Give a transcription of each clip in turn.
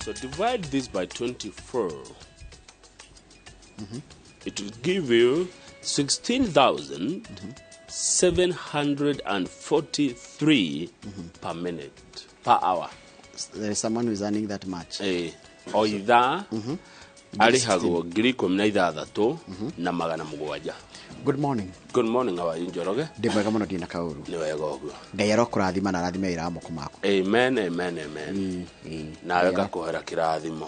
So divide this by 24. It will give you 16,743 per minute, per hour. There is someone who is earning that much. O ithaa arĩhagwo 16,700. Good morning. Good morning, how are you, Njoroge? Ndĩ mwega mũno, ndina kaũru. Nĩ wega ũguo. Ngai arokũrathima na arathime wĩra wa moko maku. Amen, amen, amen. Nawe ngakũhera kĩrathimo.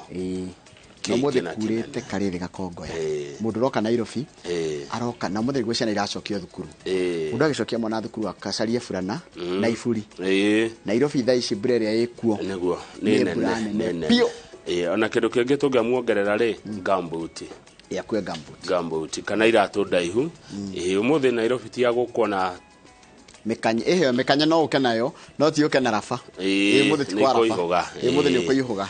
Na ũmũthĩ Kĩingĩ na kurĩte kĩnene. Karĩrĩ gakongoya. Mũndũ ũroka Nairobi aroka na ũmũthĩ nĩguo ciana iracokio thukuru. Mũndũ agĩcokia mwana thukuru akacarie burana na iburi. Nairobi thaa ici mbura ĩrĩa ĩkuo Nĩguo. nĩ Nĩ mbura nene, nene nĩ nene. biũ. Ona kĩndũ kĩngĩ tũngĩamuongerera rĩ, gumboot. Yakue gumboot. Gumboot kana iratũ ndaihu. Ũmũthĩ Nairobi ti ya gũkwo na Mĩkanya ĩheo mĩkanya no ũke nayo no ti ũke na raba. Ũmũthĩ ti nĩ kwa raba. kũihũga. Ũmũthĩ nĩ ũkũihũga.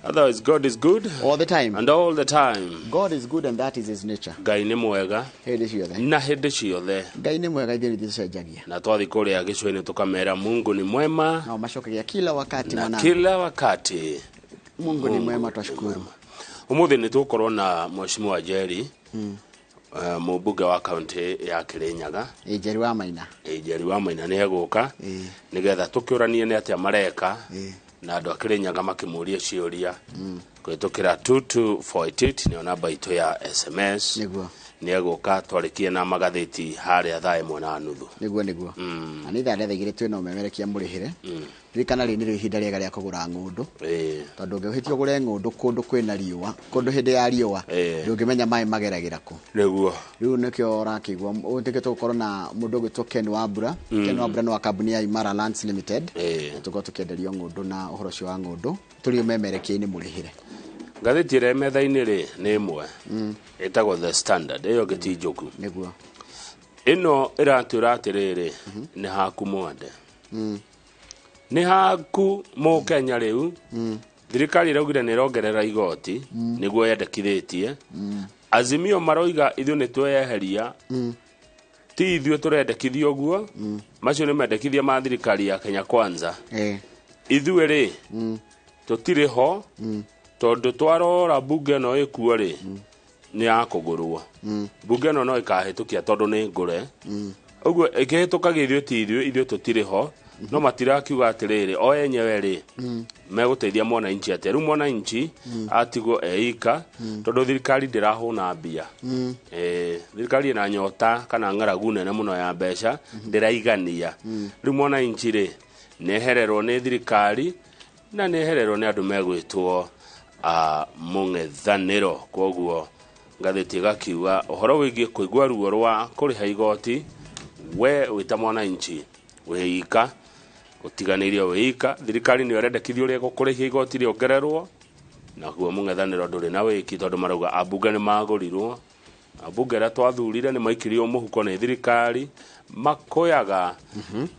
Otherwise God is good all the time and all the time. God is good and that is his nature. Ngai nĩ mwega hĩndĩ ciothe na hĩndĩ ciothe. Ngai nĩ mwega, ithuĩ nĩ tũcenjagia. Na twathi kũrĩa gĩcũa-inĩ tũkamera Mungu ni mwema nao macokagia kila wakati na mwanangu. kila wakati. Mungu ni mwema, twashukuru. Ũmũthĩ nĩ tũgũkorwo na Mheshimiwa Jerry, mũmbunge wa kaunti ya Kirinyaga. Njeri wa Maina. Njeri wa Maina nĩ egũka nĩgetha tũkĩũranie nĩ atĩa mareka na andũ a Kirinyaga makĩmũria ciũria kũhĩtũkĩra 22488, nĩyo namba itũ ya SMS. Nĩ egũka twarĩkie na magathĩti harĩa thaa 1:30. Nĩguo. Na nĩ ithaa rĩa thaa 2 twĩna ũmemerekia mũrĩhĩre. Ririkana rĩrĩ nĩrĩo ihinda rĩega rĩa kũgũra ng'ũndũ. Tondũ ũngĩhĩtia ũgũre ng'ũndũ kũndũ kwĩna riũa, kũndũ hĩndĩ ya riũa, ndũngĩmenya maĩ mageragĩra kũ. Rĩu nĩkĩo ũrakĩigua nĩkĩo tũgũkorwo na mũndũ ũgwĩtwo Ken Wambura. Ken Wambura nĩ wa kambuni ya Imara Lands Limited. Na tũkorwo tũkĩenderio ng'ũndũ na ũhoro ũcio wa ng'ũndũ tũrĩ ũmemerekia-inĩ mũrĩhĩre. Ngathĩti ĩrĩa ĩ metha-inĩ rĩ nĩ ĩmwe ĩtagwo The Standard, ĩyo ĩngĩ ti njũku. Ĩno ĩratwĩra atĩrĩrĩ, nĩ haku mwande, nĩ haku mũkenya. Rĩu thirikari ĩraugire nĩ ĩrongerera igoti nĩguo yendekithĩtie. Azimio maroiga ithuĩ nĩ tweyeheria, ti ithuĩ tũrendekithia ũguo, macio nĩ mendekithia ma thirikari ya Kenya Kwanza. Ithuĩ rĩ tũtirĩ ho tondũ twarora mbunge ĩno ĩkuo rĩ nĩ ya kũgũrwo. Mbunge ĩno no ĩkahĩtũkia tondũ nĩ ngũre, ũguo ĩkĩhĩtũkagia ithuĩ ti ithuĩ, ithuĩ tũtirĩ ho. No matirakiuga atĩrĩrĩ o enyewe rĩ megũteithia mwananchi atĩa. Rĩu mwananchi atigwo eika tondũ thirikari ndĩrahũna mbia. Thirikari ĩna nyota kana ng'aragu nene mũno ya mbeca, ndĩraigania. Rĩu mwananchi rĩ nĩehererwo nĩ thirikari na nĩehererwo nĩ andũ megwĩtwo a mũng'ethanĩro. Koguo ngathĩti ĩgakiuga ũhoro wĩgiĩ kũigua ruo rwa kũrĩha igoti, we wĩta mwananchi wĩika ũtiganĩirio wĩika. Thirikari nĩyo ĩrendekithia ũrĩa ĩgũkũrĩhia igoti rĩongererwo, naguo mũng'ethanĩro ndũrĩ na wĩki tondũ marauga ambunge nĩ magũrirwo, ambunge arĩa twathurire nĩ maikirio mũhuko nĩ thirikari, makũyaga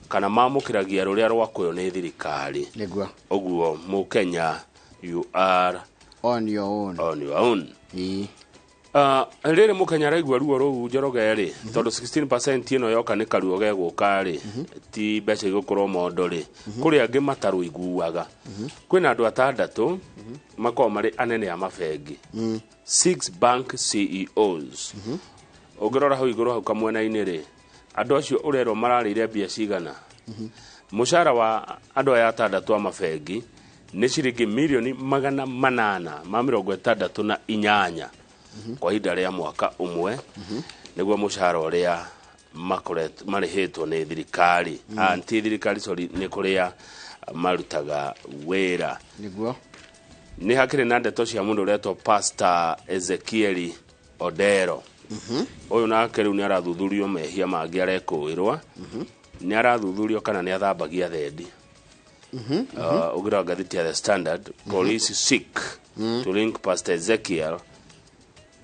kana mamũkĩragia rũrĩa rwakũywo nĩ thirikari. Ũguo mũkenya, you are on your own. On your own. Rĩrĩ mũkenya araigua ruo rũu, Njoroge rĩ, tondũ 16% ĩno yoka nĩ karuo gegũka rĩ, ti mbeca igũkorwo mondo rĩ, kũrĩ angĩ matarũiguaga. Kwĩna andũ atandatũ makoragwo marĩ anene a mabengi, six bank CEOs. Ũngĩrora hau igũrũ hau kamwena-inĩ rĩ, andũ acio ũrerwo mararĩire mbia cigana. Mũcara wa andũ aya atandatũ a mabengi nĩ ciringi mirioni 868 kwa ihinda rĩa mwaka ũmwe, nĩguo mũcara ũrĩa marĩhĩtwo nĩ thirikari. Ti thirikari, sorry, nĩ kũrĩa marutaga wĩra. Nĩ hakĩrĩ na ndeto cia mũndũ ũretwo Pastor Ezekieli Odero. Ũyũ nake rĩu nĩ arathuthurio mehia mangĩ arekũĩrwo, nĩ arathuthurio kana nĩ athambagia thendi. Ũngĩrora ngathĩti ya The Standard, police seek to link Pastor Ezekiel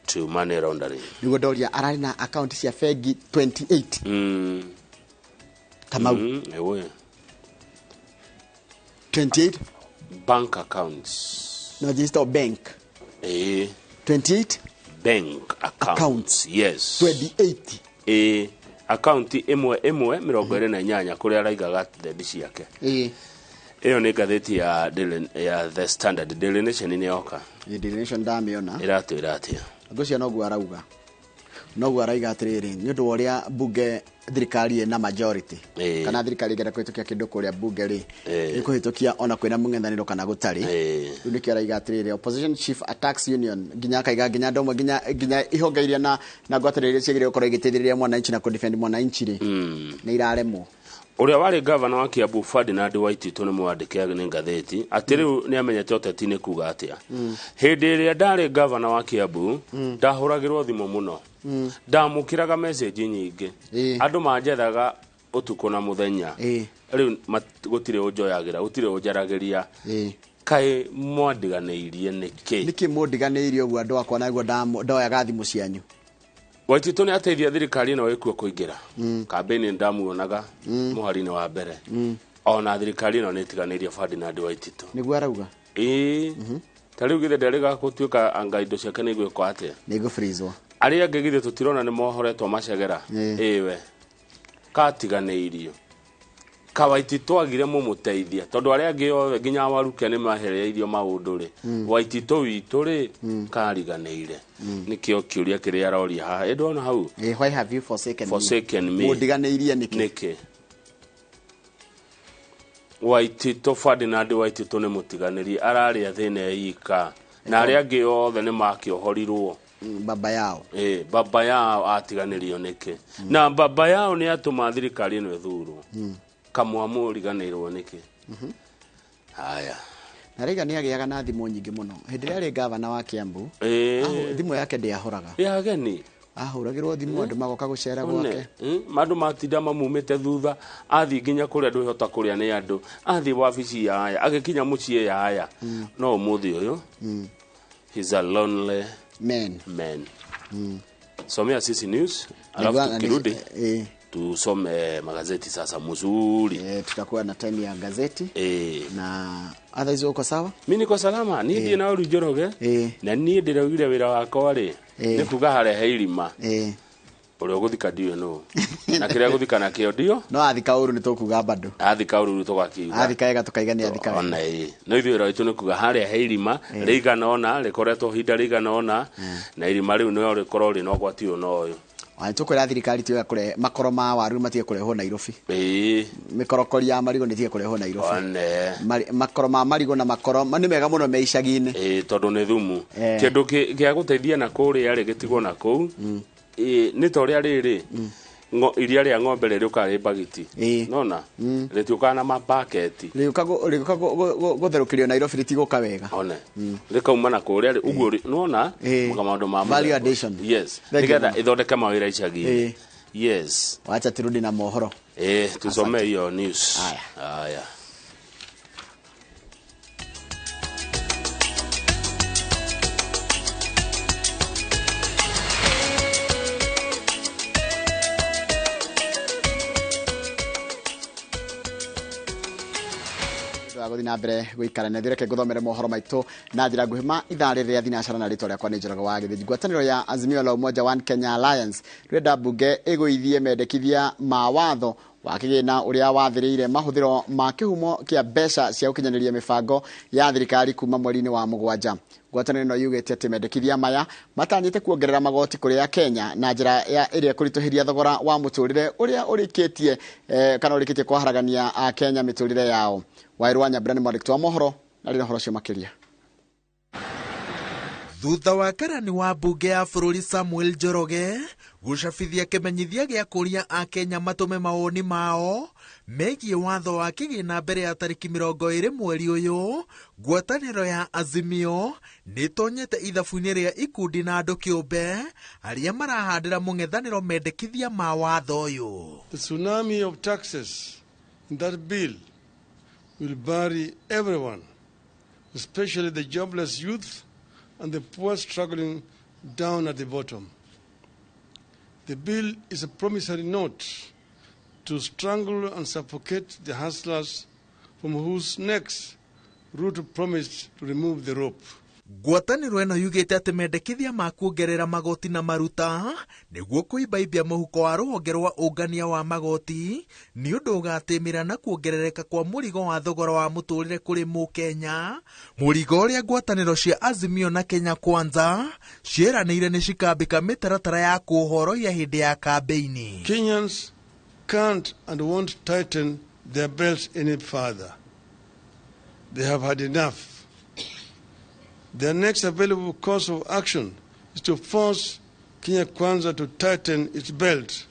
to money laundering. Nĩguo ndoria ararĩ na account cia bengi 28. Kamau. Ewe. 28 bank accounts. No just bank. 28 bank accounts. Accounts. Yes. 28. Akaunti ĩmwe ĩmwe 28 kũrĩa araigaga thendi ciake. Ĩyo nĩ ngathĩti ya ya The Standard. Daily Nation nĩ yoka. Daily Nation ndamĩona. Ĩratwĩra atĩa? Ngũcia noguo arauga. Noguo arauga atĩrĩrĩ, nĩ ũndũ wa ũrĩa bunge thirikari ĩna majority. Kana thirikari ĩngĩenda kũhĩtũkia kĩndũ kũrĩa bunge rĩ, ĩkũhĩtũkia ona kwĩna mũng'ethanĩro kana gũtarĩ. Rĩu nĩkĩo arauga atĩrĩrĩ, opposition chief attacks union, nginya akaiga nginya andũ amwe, nginya ihonge iria na ngwatanĩro iria ciagĩrĩirwo gũkorwo igĩteithĩrĩria mwananchi na kũdefend mwananchi rĩ, nĩ iraremwo. Ũrĩa warĩ gavana wa Kiambu Ferdinand Waititu nĩ mwandĩke nĩ ngathĩti atĩ rĩu nĩ amenyete ũteti nĩ kuga atĩa. Hĩndĩ ĩrĩa ndarĩ gavana wa Kiambu ndahũragĩrwo thimũ mũno, ndamũkĩraga message nyingĩ, andũ manjethaga ũtukũ na mũthenya. Rĩu gũtirĩ ũnjoyagĩra, gũtirĩ ũnjaragĩria. Kaĩ mwandiganĩirie nĩkĩ? Nĩkĩ mũndiganĩirie ũguo andũ akwa naguo ndoyaga thimũ cianyu? Waititu nĩ ateithia thirikari ĩno ĩkuo kũingĩra kambĩini, ndamuonaga mũhari-inĩ wa mbere. Ona thirikari ĩno nĩ ĩtiganĩirie Ferdinand Waititu. Nĩguo arauga? Ĩĩ. Ta rĩu githĩ nderĩga gũtuĩka anga indo ciake nĩ igwĩkwo atĩa? Nĩ igũfreezwo. Arĩa angĩ githĩ tũtirona nĩ mohoretwo macegera. Ĩwe katiganĩirio. Kawaititu agire mũmũteithia tondũ arĩa angĩ othe nginya Waruke nĩ mahereirio maũndũ rĩ, Waititu witũ rĩ kariganĩire. Nĩkĩo kĩũria kĩrĩa aroria haha. Ĩ ndwona hau? Why have you forsaken me? Forsaken me. Mũndiganĩirie nĩkĩ? Nĩkĩ? Waititu Ferdinand Waititu nĩ mũtiganĩrie, ararĩa thĩna ika na arĩa angĩ othe nĩ makĩohorirwo. Baba yao. Baba yao atiganĩrio nĩkĩ? Na baba yao nĩ atũma thirikari ĩno ĩthurwo. Kamwamu riganĩirwo nĩkĩ? Haya. Na Reagan nĩ agĩaga na thimũ nyingĩ mũno. Hĩndĩ ĩrĩa arĩ gavana wa Kiambu, thimũ yake ndĩahoraga. Ya ageni. Ahũragĩrwo thimũ andũ magoka gũcera gwake. Andũ matinda mamumĩte thutha, athiĩ nginya kũrĩa ndwĩhota kũrĩa nĩ andũ, athiĩ wabici yaya, agĩkinya mũciĩ yaya. No ũmũthĩ ũyũ, he's a lonely man. Man. Somea sisi news, alafu tukirudi tusome magazeti sasa mzuri. Tutakuwa na time ya gazeti. Na otherwise uko sawa? Mimi niko salama. Ni ndiye na Njoroge. Na ni ndiraugire wira wakwa ri. Ni kuga harehe irima. Uria uguthika ndiyo no. Na kiria guthika nakio ndio. No athika uru ni tukuga bado. Athika uru tugakiuga. Athika wega tukaiga ni athika. Ona no ithuĩ wĩra witũ nĩ kuga haria he irima rĩigana ona rĩkoretwo ihinda rĩigana ona na irima rĩu no rĩkorwo rĩna ũgwati ũyũ na ũyũ. Tukwĩra thirikari tiga kũrehe makoro ma waru matige kũrehwo Nairobi. Mĩkorokori ya marigũ nĩtige kũrehwo Nairobi. Makoro ma marigũ na makoro nĩ mega mũno me icagi-inĩ. Tondũ nĩ thumu. Kĩndũ gĩa gũteithia na kũrĩa rĩ gĩtigwo na kũu. Nĩ ta ũrĩa rĩrĩ iria rĩa ng'ombe rĩrĩũkaga rĩ mbagiti. Nona rĩtiũkaga na mabaketi. Rĩũka gũtherũkĩrio Nairobi rĩtigũka wega. One. Rĩkauma na kũrĩa ũguo nona maũndũ ma value addition. Yes. Nĩgetha ĩthondeke mawĩra icagi-inĩ. Yes. Wacha turudi na mohoro. Tusome hiyo news. Haya. Gũthiĩ na mbere gũikara na thireke nguthomere mohoro maitũ na njĩra nguhĩ ma ithaa rĩrĩ rĩa thinacara na rĩtwa rĩakwa nĩ Njoroge wa Gĩthĩnji. Ngwatanĩro ya Azimio la Umoja One Kenya Alliance rĩrenda mbunge ĩgũithie mendekithia ma watho wa kĩgĩna ũrĩa wathĩrĩire mahũthĩro ma kĩhumo kĩa mbeca cia gũkinyanĩria mĩbango ya thirikari kuma mweri-inĩ wa mũgwanja. Ngwatanĩro ĩno yugĩte atĩ mendekithia maya matanyĩte kuongerera magoti kũrĩ Akenya na njĩra ya ĩrĩa kũritũhĩria thogora wa mũtũrĩre ũrĩa ũrĩkĩtie kana ũrĩkĩtie kwaharagania Akenya mĩtũrĩre yao. Wairu wa Nyambura nĩ mwandĩki wa mohoro na rĩna ũhoro ũcio makĩria. Thutha wa karani wa mbunge ya bũrũri Samuel Njoroge gũcabithia kĩmenyithia gĩa kũria Akenya matũme mawoni mao megiĩ watho wa kĩgĩna mbere ya tarĩki 20 mweri ũyũ, ngwatanĩro ya Azimio nĩtonyete ithabu-inĩ rĩa ikundi na andũ kĩũmbe arĩa marahandĩra mũng'ethanĩro mendekithia ma watho ũyũ. The tsunami of taxes in that bill will bury everyone, especially the jobless youth and the poor struggling down at the bottom. The bill is a promissory note to strangle and suffocate the hustlers from whose necks Ruto promised to remove the rope. Ngwatanĩro ĩno yugĩte atĩ mendekithia ma kuongerera magoti na maruta nĩguo kũimbaimbia mũhuko wa rũhonge rwa ũngania wa magoti nĩ ũndũ ũgatĩmĩra na kuongerereka kwa mũrigo wa thogora wa mũtũrĩre kũrĩ mũkenya, mũrigo ũrĩa ngwatanĩro cia Azimio na Kenya Kwanza ciĩranĩire nĩ cikambĩka mĩtaratara ya kũhorohia hĩndĩ ya kambĩini. Kenyans can't and won't tighten their belts any further. They have had enough. Their next available course of action is to force Kenya Kwanza to tighten its belt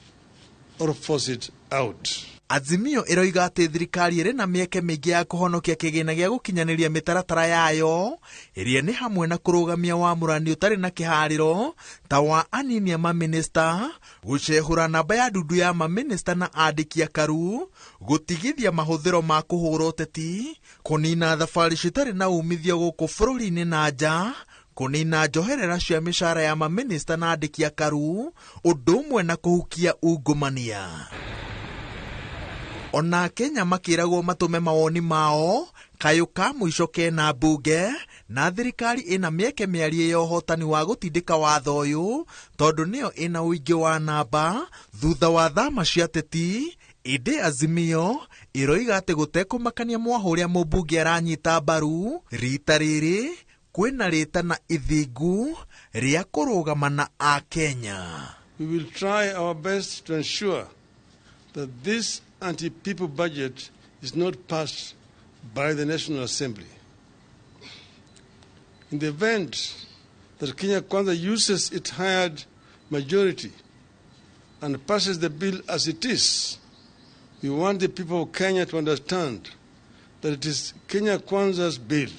or force it out. Azimio ĩroiga atĩ thirikari ĩrĩ na mĩeke mĩingĩ ya kũhonokia kĩgĩna gĩa gũkinyanĩria mĩtaratara yayo ĩrĩa nĩ hamwe na kũrũgamia wamũrani ũtarĩ na kĩharĩro ta wa anini a mamĩnĩsta, gũcehũra namba ya ndundu ya mamĩnĩsta na andĩki akaru, gũtigithia mahũthĩro ma kũhũra ũteti, kũnina thabarĩ citarĩ na umithio gũkũ bũrũri-inĩ na nja, kũnina njoherera cia mĩcara ya mamĩnĩsta na andĩki akaru, ũndũ ũmwe na kũhukia ungumania. Ona Kenya makĩragwo matũme mawoni mao kayũ ka mũico kena mbunge na thirikari ĩna mĩeke mĩarie ya ũhotani wa gũtindĩka watho ũyũ tondũ nĩyo ĩna ũingĩ wa namba thutha wa thama cia ateti. Ĩndĩ Azimio ĩroiga atĩ gũtekũmakania mwaho ũrĩa mũmbunge aranyita mbaru rita rĩrĩ kwĩna rĩtana ithingu rĩa kũrũgama na Akenya. We will try our best to ensure that this anti-people budget is not passed by the National Assembly. In the event that Kenya Kwanza uses its hired majority and passes the bill as it is, we want the people of Kenya to understand that it is Kenya Kwanza's bill.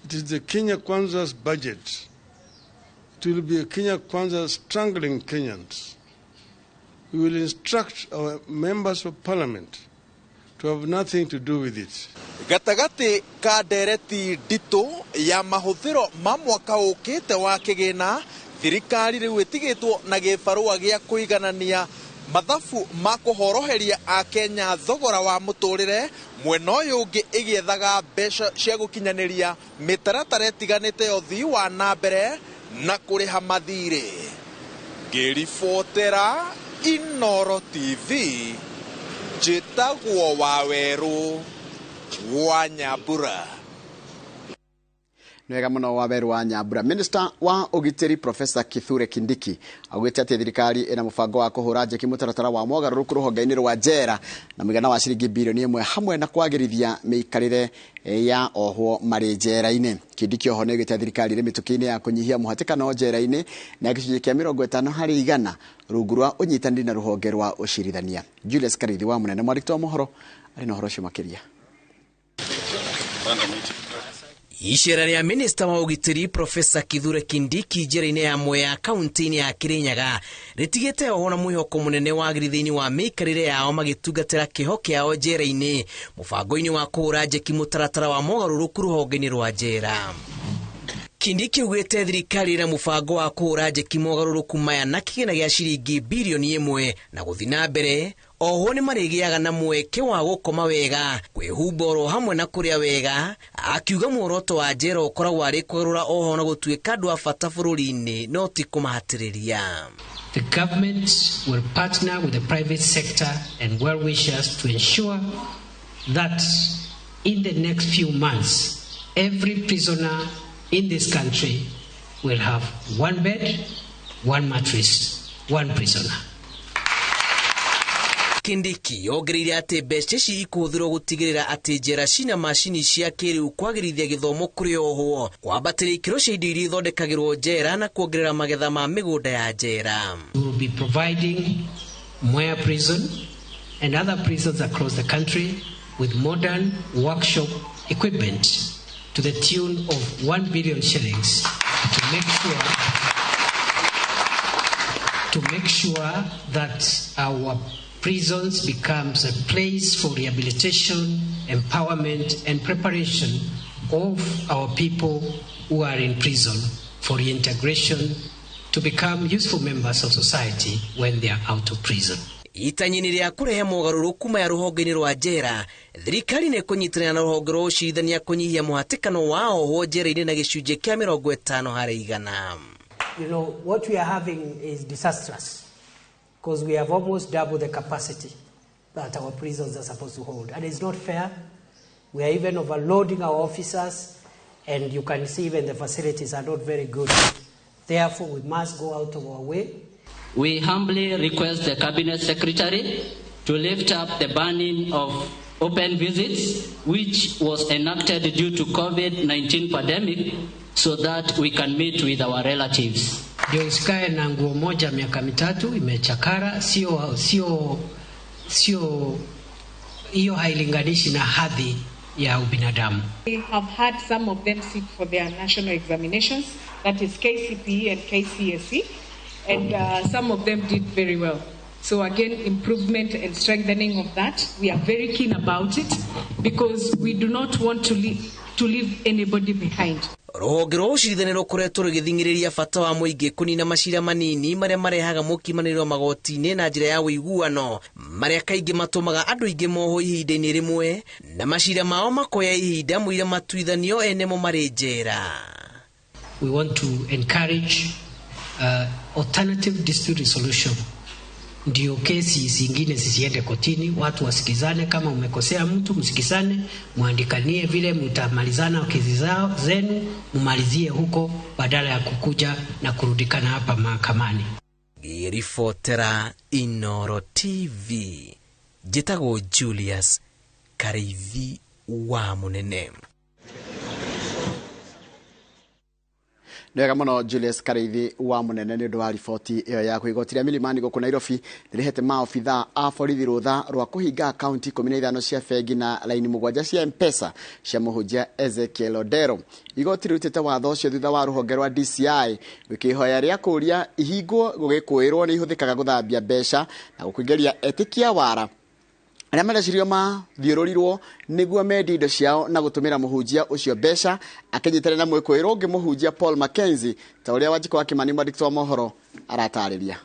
It is the Kenya Kwanza's budget. It will be a Kenya Kwanza strangling Kenyans. We will instruct our members of parliament to have nothing to do with it. Gatagatĩ ka ndereti nditũ ya mahũthĩro ma mwaka ũkĩte wa kĩgĩna, thirikari rĩu ĩtigĩtwo na gĩbarũa gĩa kũiganania mathabu ma kũhoroheria Akenya thogora wa mũtũrĩre, mwena ũyũ ũngĩ ĩgĩethaga mbeca cia gũkinyanĩria mĩtaratara ĩtiganĩte ya ũthii wa na mbere na kũrĩha mathirĩ. Ngĩribotera Inoro TV, njĩtagwo Wawerũ wa Nyambura. Nĩwega mũno Wawerũ wa Nyambura. Minister wa ũgitĩri Professor Kithure Kindiki augĩte atĩ thirikari ĩna mũbango wa kũhũra njeki mũtaratara wa mogarũrũku rũhonge-inĩ rwa njera na mũigana wa ciringi bilioni 1 hamwe na kwagĩrithia mĩikarĩre ya ohwo marĩ njera-inĩ. Kindiki oho nĩaugĩte thirikari ĩrĩ mĩtũkĩ-inĩ ya kũnyihia mũhatĩkano njera-inĩ na gĩcunjĩ kĩa 50% rungu rwa ũnyitanĩri na rũhonge rwa ũcirithania. Julius Karithi wa mũnene mwandĩki wa mohoro arĩ na ũhoro ũcio makĩria. Icera rĩa minista wa ũgitĩri Professor Kithure Kindiki njera-inĩ ya Mwea kaunti-inĩ ya Kirinyaga rĩtigĩte oho na mwĩhoko mũnene wa thĩinĩ wa mĩikarĩre yao magĩtungatĩra kĩho kĩao njera-inĩ mũbango-inĩ wa kũhũra njeki mũtaratara wa mogarũrũku rũhonge-inĩ rwa njera. Kindiki augĩte thirikari ĩna mũbango wa kũhũra njeki mogarũrũku maya na kĩgĩna gĩa ciringi bilioni 1 na gũthiĩ na mbere oho nĩ marĩgĩaga na mweke wa gũkoma wega, kwĩhumba oro hamwe na kũrĩa wega, akiuga muoroto wa njera ũkoragwo arĩ kũgarũra oho na gũtuĩka andũ a bata bũrũri-inĩ no ti kũmahatĩrĩria. The government will partner with the private sector and well-wishers to ensure that in the next few months every prisoner in this country will have one bed, one mattress, one prisoner. Kindiki ongereire atĩ mbeca ici ikũhũthĩrwo gũtigĩrĩra atĩ njera cina macini cia kĩrĩu kwagĩrithia gĩthomo kũrĩ ohwo, kwambatĩria ikĩro cia indo iria ithondekagĩrwo njera na kuongerera magetha ma mĩgũnda ya njera. We will be providing Mwea Prison and other prisons across the country with modern workshop equipment to the tune of 1 billion shillings to make sure that our prisons becomes a place for rehabilitation, empowerment, and preparation of our people who are in prison for reintegration to become useful members of society when they are out of prison. Itanyi-inĩ rĩa kũrehe mogarũrũku maya rũhonge-inĩ rwa njera, thirikari nĩ ĩkũnyitanĩra na rũhonge rwa ũcirithania kũnyihia mũhatĩkano wa ohwo njera-inĩ na gĩcunjĩ kĩa 50%. You know, what we are having is disastrous because we have almost doubled the capacity that our prisons are supposed to hold. And it's not fair. We are even overloading our officers, and you can see even the facilities are not very good. Therefore, we must go out of our way. We humbly request the Cabinet Secretary to lift up the banning of open visits, which was enacted due to COVID-19 pandemic, so that we can meet with our relatives. Ndio usikae na nguo moja miaka mitatu imechakara, sio hiyo hailinganishi na hadhi ya ubinadamu. We have had some of them sit for their national examinations, that is KCPE and KCSE, and some of them did very well. So again, improvement and strengthening of that. We are very keen about it because we do not want to leave anybody behind. Rũhonge rwa ũcirithania rũkoretwo rũgĩthing'ĩrĩria bata wa mũingĩ kũnina macira manini marĩa marehaga mũkimanĩro magoti-inĩ na njĩra ya ũiguano, marĩa kaingĩ matũmaga andũ aingĩ mohwo ihinda-inĩ rĩmwe na macira mao makoya ihinda mũira matuithanio ene mo marĩ njera. We want to encourage alternative dispute resolution, ndio kesi zingine zisiende kotini, watu wasikizane. Kama umekosea mtu msikizane, muandikanie vile mtamalizana kesi zao zenu, mumalizie huko badala ya kukuja na kurudikana hapa mahakamani. Ngĩribotera Inoro TV, njĩtagwo Julius Kariithi wa Mũnene. Nĩ wega mũno Julius Kariithi wa Mũnene nĩ ũndũ wa riboti ĩyo yaku. Igoti rĩa Milimani gũkũ Nairobi nĩrĩhete maobithaa a borithi rũtha rwa kũhinga akaunti 15 cia bengi na raini 7 cia M-Pesa cia mũhunjia Ezekiel Odero. Igoti rĩrutĩte watho ũcio thutha wa rũhonge rwa DCI rũkĩhoya rĩa kũũria ihingwo gũgĩkũĩrwo nĩ ihũthĩkaga gũthambia mbeca na gũkũingĩria etĩkia wara arĩa marecirio mathiũrũrirwo nĩguo mendie indo ciao na gũtũmĩra mũhunjia ũcio mbeca, akĩnyitanĩra na mwĩkũĩrwo ũngĩ mũhunjia Paul Mackenzie, ta ũrĩa Wanjikũ wa Kĩmani mwandĩki wa mohoro aratarĩria.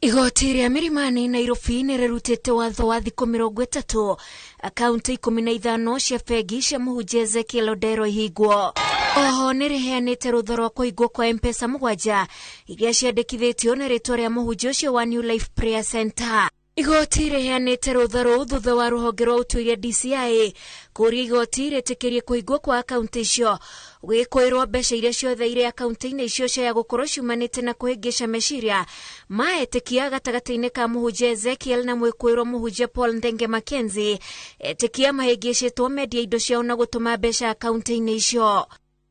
Igoti rĩa Milimani Nairobi nĩrĩrutĩte watho wa thikũ 30 akaunti 15 cia bengi cia mũhunjia Ezekiel Odero ihingwo. Oho nĩrĩheanĩte rũtha rwa kũhingwo kwa M-Pesa 7 iria ciandĩkithĩtio na rĩtwa rĩa mũhunjia ũcio wa New Life Prayer Center. Igoti rĩheanĩte rũtha rũu thutha wa rũhonge rwa ũtuĩria DCI kũũria igoti rĩtĩkĩrie kũhingwo kwa akaunti icio gwĩkũĩrwo mbeca iria ciothe irĩ akaunti-inĩ icio ciaya gũkorwo ciumanĩte na kũhĩngĩca meciria ma etĩkia gatagatĩ-inĩ ka mũhunjia Ezekiel na mwĩkũĩrwo mũhunjia Paul Ndenge Mackenzie. Etĩkia mahĩngĩcĩtwo mendia indo ciao na gũtũma mbeca akaunti-inĩ icio.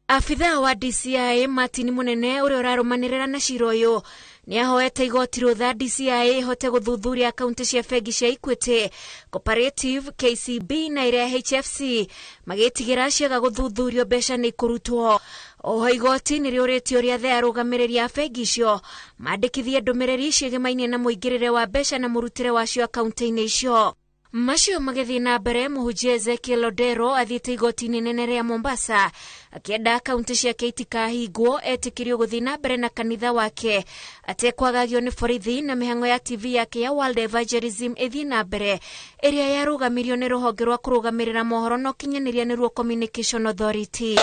Abithaa wa DCI Martin Munene ũrĩa ũrarũmanĩrĩra na cira ũyũ nĩahoete igoti rũtha DCI ĩhote gũthuthuria akaunti cia bengi cia Equity, Cooperative, KCB na ĩrĩa HFC magĩtigĩra ciaga gũthuthurio mbeca nĩ ikũrutwo. Oho igoti nĩrĩũrĩtio rĩathe arũgamĩrĩri a bengi icio mandĩkithie ndũmĩrĩri ciĩgĩmainie na mũingĩrĩre wa mbeca na mũrutĩre wacio akaunti-inĩ icio. Macio magĩthiĩ na mbere, mũhunjia Ezekiel Odero athiĩte igoti-inĩ nene rĩa Mombasa akĩenda akaunti ciake itikahingwo, etĩkĩrio gũthiĩ na mbere na kanitha wake atekwagagio nĩ borithi na mĩhang'o ya TV yake ya World Evangelism ĩthiĩ na mbere ĩrĩa yarũgamirio nĩ rũhonge rwa kũrũgamĩrĩra mohoro na ũkinyanĩria nĩruo Communication Authority.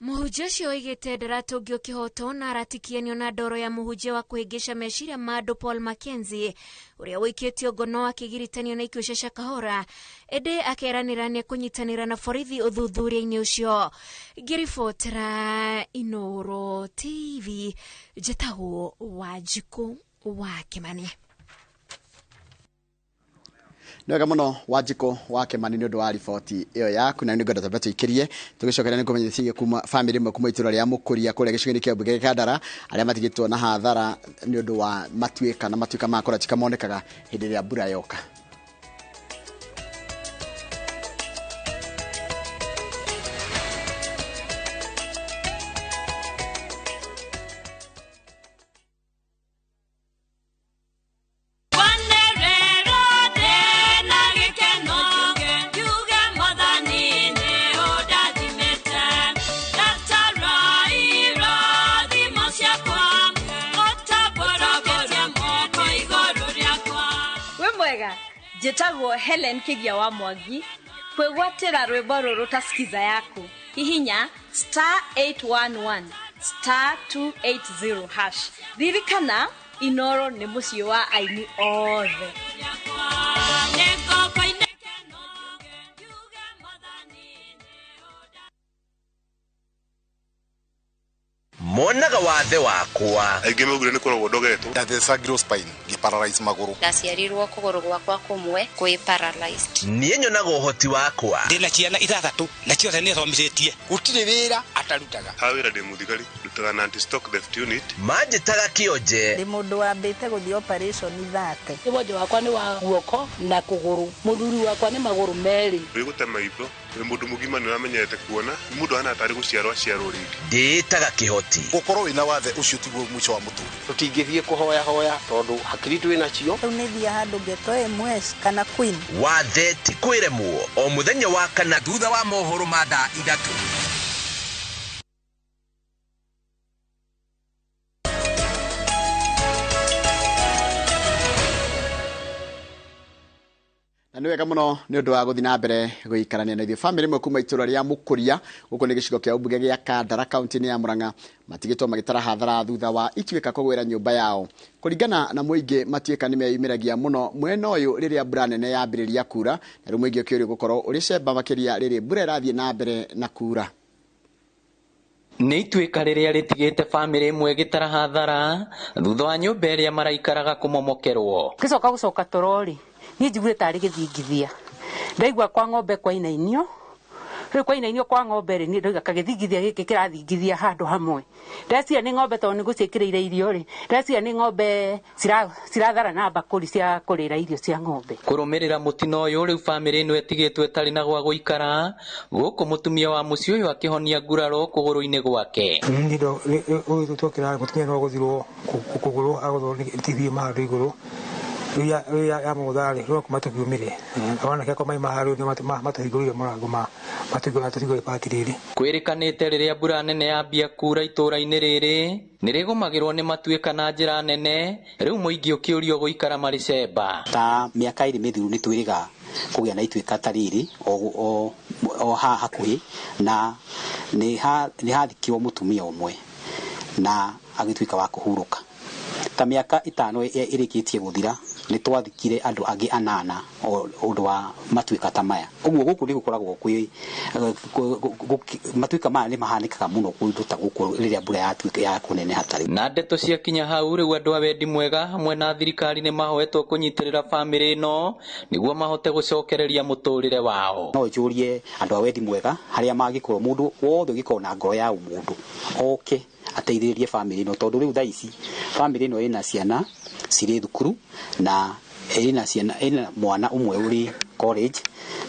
Mũhunjia ũcio oigĩte ndaratũngio kĩhoto na aratikianio na ndoro ya mũhunjia wa kũhĩngĩca meciria ma andũ Paul Mackenzie ũrĩa ũikĩtio ngono akĩgiritanio na ikuũ cia Shakahola, ĩndĩ akeranĩra nĩekũnyitanĩra na borithi ũthuthuria-inĩ ũcio. Ngĩribotera Inoro TV, njĩtagwo Wanjikũ wa Kĩmani. Nĩ wega mũno Wanjikũ wa Kĩmani nĩ ũndũ wa riboti ĩyo yaku, na nĩ ngwenda twambe tũikĩrie tũgĩcokeria nĩ kũmenyithia kuma bamĩrĩ ĩmwe kuma itũra rĩa Mũkũria kũrĩa gĩcigo-inĩ kĩa mbunge gĩa Kandara arĩa matigĩtwo na hathara nĩ ũndũ wa matuĩka na matuĩka ma kũratika monekaga hĩndĩ ĩrĩa mbura yoka. Mwega njĩtagwo Helen Kĩgia wa Mwangi kwĩgwatĩra rwĩmbo rũrũ ta skiza yaku hihinya *811 *280 hash. Ririkana Inoro nĩ mũciĩ wa aini othe. Monaga wathe wakwa aingĩ maugire nĩ kũrogwo ndogetwo ndathecagirwo spine ngĩparalyze magũrũ ndaciarirwo kũgũrũ gwakwa kũmwe kwĩ paralyzed. Niĩ nyonaga ũhoti wakwa ndĩna ciana ithathatũ na ciothe nĩ thomithĩtie gũtirĩ wĩra atarutaga. Ha wĩra ndĩ mũthigari ndutaga na anti stock theft unit. Manjĩtaga kĩonje ndĩ mũndũ wambĩte gũthiĩ operation 30. Wonje wakwa nĩ wa guoko na kũgũrũ mũthuri wakwa nĩ magũrũ merĩ. Wĩ gũte maitho wĩ mũndũ mũgima nĩ ũramenyete kuona mũndũ hana tarĩ gũciarwo aciarwo rĩngĩ. Ndĩĩtaga kĩhoti gũkorwo wĩna wathe ũcio tiguo mũico wa mũtũrĩre. Tũtingĩthiĩ kũhoya hoya tondũ hakiri twĩ nacio. Rĩu nĩ thiĩ handũ ngetwo MS kana Queen. Wathe ti kwĩremwo o mũthenya wa kana thutha wa mohoro ma thaa 3. Na nĩ wega mũno nĩ ũndũ wa gũthiĩ na mbere gũikarania na ithuĩ. Bamĩrĩ ĩmwe kuma itũũra rĩa Mũkũria gũkũ nĩ gĩcigo kĩa ũmbunge gĩa Kandara kaunti-inĩ ya Murang'a matigĩtwo magĩtara hathara thutha wa ituĩka kũgwĩra nyũmba yao. Kũringana na mũingĩ matuĩka nĩ meyumĩragia mũno mwena ũyũ rĩrĩa mbura nene yambĩrĩria kura, na rĩu mũingĩ ũkĩũrio gũkorwo ũrĩ cemba makĩria rĩrĩ mbura ĩrathiĩ na mbere na kura. Nĩ ituĩka rĩrĩa rĩtigĩte bamĩrĩ ĩmwe ĩgĩtara hathara thutha wa nyũmba ĩrĩa maraikaraga kũmomokerwo. Ngĩcoka gũcoka toro-rĩ niĩ njiguire tarĩ gĩthingithia ndaigua kwa ng'ombe kwainainio rĩu kwainainio kwa ng'ombe rĩ niĩ ndauga kagĩthingithia gĩkĩ kĩrathingithia handũ hamwe ndeciria nĩ ng'ombe tondũ nĩ gũciĩkĩrĩire irio rĩ ndeciria nĩ ng'ombe cirathara na mbakũri cia kũrĩra irio cia ng'ombe. Kũrũmĩrĩra mũtino ũyũ rĩu bamĩrĩ ĩno ĩtigĩtwo ĩtarĩ na gwa gũikara gũkũ mũtumia wa mũciĩ ũyũ akĩhonia nguraro kũgũrũ-inĩ gwake. Mũtumia no agũthirwo kũgũrũ agũthwo nĩ TV handũ igũrũ ya mũgũtharĩ rĩu matũkiumire wanake akwa maima harũ nĩ matũhingũrĩire mũrango matũhingũrĩire bati rĩrĩ. Kwĩrĩkanĩte rĩrĩa mbura nene yambia kura itũũra-inĩ rĩrĩ nĩ rĩgũmagĩrwo nĩ matuĩka na njĩra nene rĩu mũingĩ ũkĩũrio gũikara marĩ cemba. Ta mĩaka ĩrĩ mĩthiru nĩ twĩrĩga kũgĩa na ituĩka ta rĩrĩ o haha hakuhĩ na nĩ hathikirwo mũtumia ũmwe na agĩtuĩka wa kũhurũka. Ta mĩaka 5 ĩrĩkĩtie gũthira nĩ twathikire andũ angĩ 8 ũndũ wa matuĩka ta maya. Ũguo gũkũ nĩ gũkoragwo kwĩ matuĩka maya nĩ mahanĩkaga mũno kũndũ ta gũkũ rĩrĩa mbura yatuĩka ya kũneneha ta rĩu. Na ndeto ciakinya hau rĩu andũ a wendi mwega hamwe na thirikari nĩ mahoetwo kũnyitĩrĩra bamĩrĩ ĩno nĩguo mahote gũcokereria mũtũrĩre wao. No njũrie andũ a wendi mwega harĩa mangĩkorwo mũndũ wothe ũngĩkorwo na ngoro ya ũmũndũ oke ateithĩrĩrie bamĩrĩ ĩno tondũ rĩu thaa ici bamĩrĩ ĩno ĩna ciana cirĩ thukuru na ĩna ciana ĩna mwana ũmwe ũrĩ college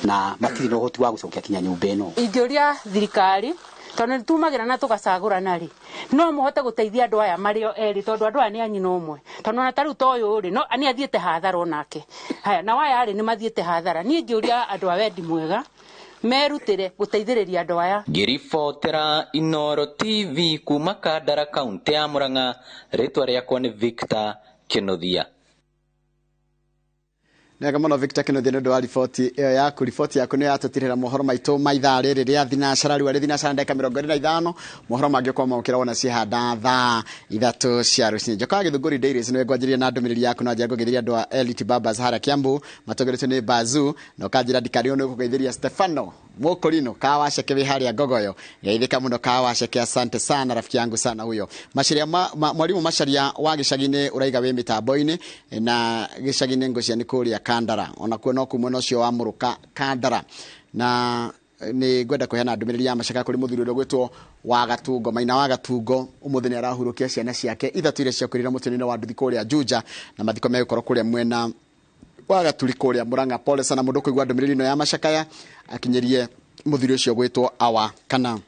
na matirĩ na ũhoti wa gũcokia kinya nyũmba ĩno. Ingĩũria thirikari tondũ nĩ tumagĩra na tũgacagũrana rĩ no mũhote gũteithia andũ aya marĩ o erĩ tondũ andũ aya nĩ a nyina ũmwe tondũ ona ta rĩu ta ũyũ rĩ no nĩ athiĩte hathara onake haya na waya rĩ nĩ mathiĩte hathara. Niĩ ingĩũria andũ a wendi mwega merutĩre gũteithĩrĩria andũ aya. Ngĩribotera Inoro TV kuma Kandara kaunti ya Murang'a rĩtwa rĩakwa nĩ Victor Kĩnuthia. Nega mũno Victor Kĩnuthia nĩ ũndũ wa riboti ĩyo yaku. Riboti yaku nĩ yatũtirĩra mohoro maitũ ma ithaa rĩrĩ rĩa thinacara rĩu arĩ thinacara ndagĩka 25 mohoro mangĩ ũkorwo mamũkĩra wona ciehanda thaa 3 cia rũcinĩ. Njokaga Gĩthũngũri Dairies nĩwe ngwanjĩrĩria na ndũmĩrĩri yaku na njĩra ngũgeithĩria andũ a Elite Barbers harĩa Kiambu matongoretio nĩ Bazu na ũkanjĩra ndikarigwo nĩ gũkũgeithĩria Stefano Mokorino kawaceke wĩ harĩa Ngogoyo. Geithĩka mũno kawaceke, asante sana rafiki yangu sana huyo. Macharia mwalimu Macharia wa gĩcagi-inĩ ũraiga wĩ mĩtambo-inĩ na gĩcagi-inĩ ngũcia nĩ kũrĩa Kandara onakuo no kumwena ũcio wa Mũrũka Kandara. Na nĩ ngwenda kũheana ndũmĩrĩri ya macaka kũrĩ mũthuri ũrĩa ũgwĩtwo wa Gatungo Maina wa Gatungo ũmũthĩ nĩ arahurũkia ciana ciake 3 iria ciakuĩrĩire mũtino-inĩ wa nduthi kũrĩa Juja na mathiko megũkorwo kũrĩa mwena wa Gaturi kũrĩa Murang'a. Pole sana mũndũ kũigua ndũmĩrĩri ĩno ya macakaya akinyerie mũthuri ũcio gwĩtwo awa kana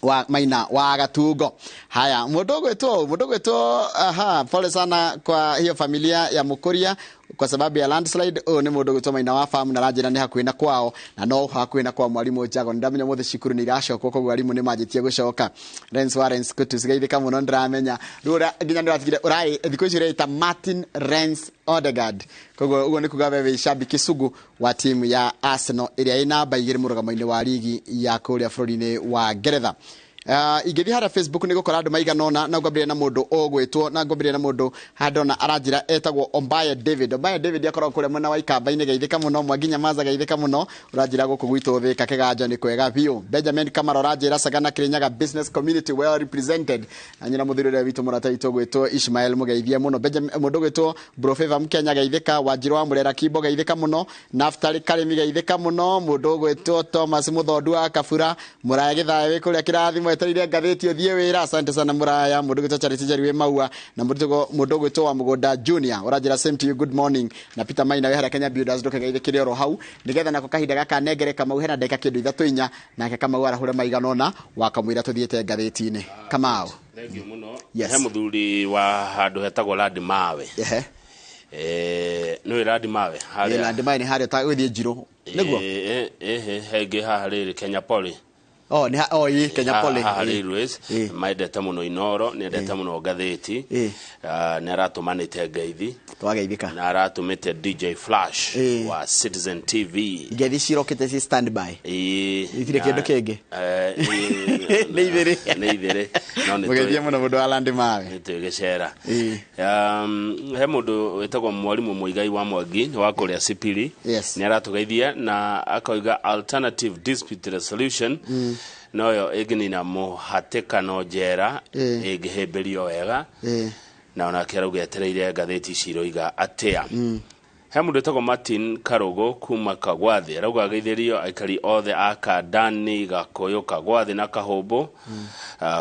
wa Maina wa Gatungo. Haya mũndũ gwĩtwo aha, pole sana kwa hiyo familia ya Mukuria. Kwa sababu ya landslide. Ũyũ nĩ mũndũ gwĩtwo Maina wa Famu na aranjĩra nĩ hakuhĩ na kwao na no hakuhĩ na kwa mwarimũ Njago. Nĩndamenya ũmũthĩ cukuru nĩ iracokwo, koguo arimũ nĩ manjĩtie gũcoka. Rens Warren Kutus, geithĩka mũno, nĩndĩramenya rĩu ũrĩa nginya nĩũratigire ũraĩ thikũ ici ũreita Martin Rens Odegaard, koguo ũguo nĩ kuga we wĩ shabiki sugu wa timu ya Arsenal ĩrĩa ĩ namba 2 mũrũgamo-inĩ wa ligi ya kũrĩa bũrũri-inĩ wa Ngeretha. Ingĩthiĩ harĩa Facebook nĩ gũkora andũ maigana ũna, na ngwambĩrĩria na mũndũ ũgwĩtwo na ngwambĩrĩria na mũndũ handona aranjĩra etagwo Ombaye David. Ombaye David akoragwo kũrĩa mwena wa Ikamba-inĩ, geithĩka mũno. Mwanginya Maza, geithĩka mũno, ũranjĩra gũkũ gwitũ Thĩka kĩganjo nĩ kwega biũ. Benjamin Kamara ũranjĩra Sagana Kirinyaga business community well represented. Na nyina mũthuri ũrĩa witũ mũrata witũ gwĩtwo Ishmael, mũgeithie mũno. Benjamin mũndũ gwĩtwo Bro Favor Mkenya, geithĩka. Wanjirũ wa Mũrera Kimbo, geithĩka mũno. Naftali Karimi, geithĩka mũno. Mũndũ gwĩtwo Thomas Mũthondu wa Kabura Mũraya Gĩthaya wĩ kũrĩa kĩrathimo, etereire ngathĩti ũthiĩ wĩra, asante sana Mũraya. Mũndũ gwĩtwo Charity Njeri wĩ Maua na mũndũ gwĩtwo wa Mũgũnda Junior ũranjĩra same to you, good morning. Na Peter Maina wĩ harĩa Kenya Builders, ndũkegeithĩkĩre oro hau nĩgetha nako kahinda gaka nengere Kamau hena ndagĩka kĩndũ 3 4, nake Kamau arahũre maigana ũna wakamwĩra tũthiĩte ngathĩti-inĩ. Kamau. Thank you mũno. Yes. He mũthuri wa handũ hetagwo Landi Mawe. Nĩũĩ Landi Mawe? Ĩĩ, Landi Mawe nĩ harĩa ũgũthiĩ Njirũ nĩguo? Hengĩ haha rĩrĩ Kenya Poly. Oh, nĩ oh, ĩ Kenya Poly. Haha Railways mendete mũno Inoro, nĩendete mũno ngathĩti. Nĩ aratũmanĩte ngeithi. Twageithĩka. Na aratũmĩte DJ Flash wa Citizen TV. Ngeithi cirokĩte ci stand by. Ĩĩ. Itirĩ kĩndũ kĩngĩ. Nĩ ithĩrĩ. Nĩ ithĩrĩ. No nĩ Mũgeithie mũno mũndũ wa Landi Mawe. Nĩ twĩgĩcera. He mũndũ wĩtagwo mwarimũ Mũigai wa Mwangi wa kũrĩa Sipili. Yes. Nĩ aratũgeithia na akoiga alternative dispute resolution noyo ĩngĩnina mũhatĩkano njera ĩngĩhĩmbĩrio wega. Na onake arauga etereire ngathĩti ici iroiga atĩa. He mũndũ wĩtagwo Martin Karũgũ kuma Kagwathi arauga ageithĩrio aikari othe a Kandani, Gakũyũ, Kagwathi na Kahũmbũ.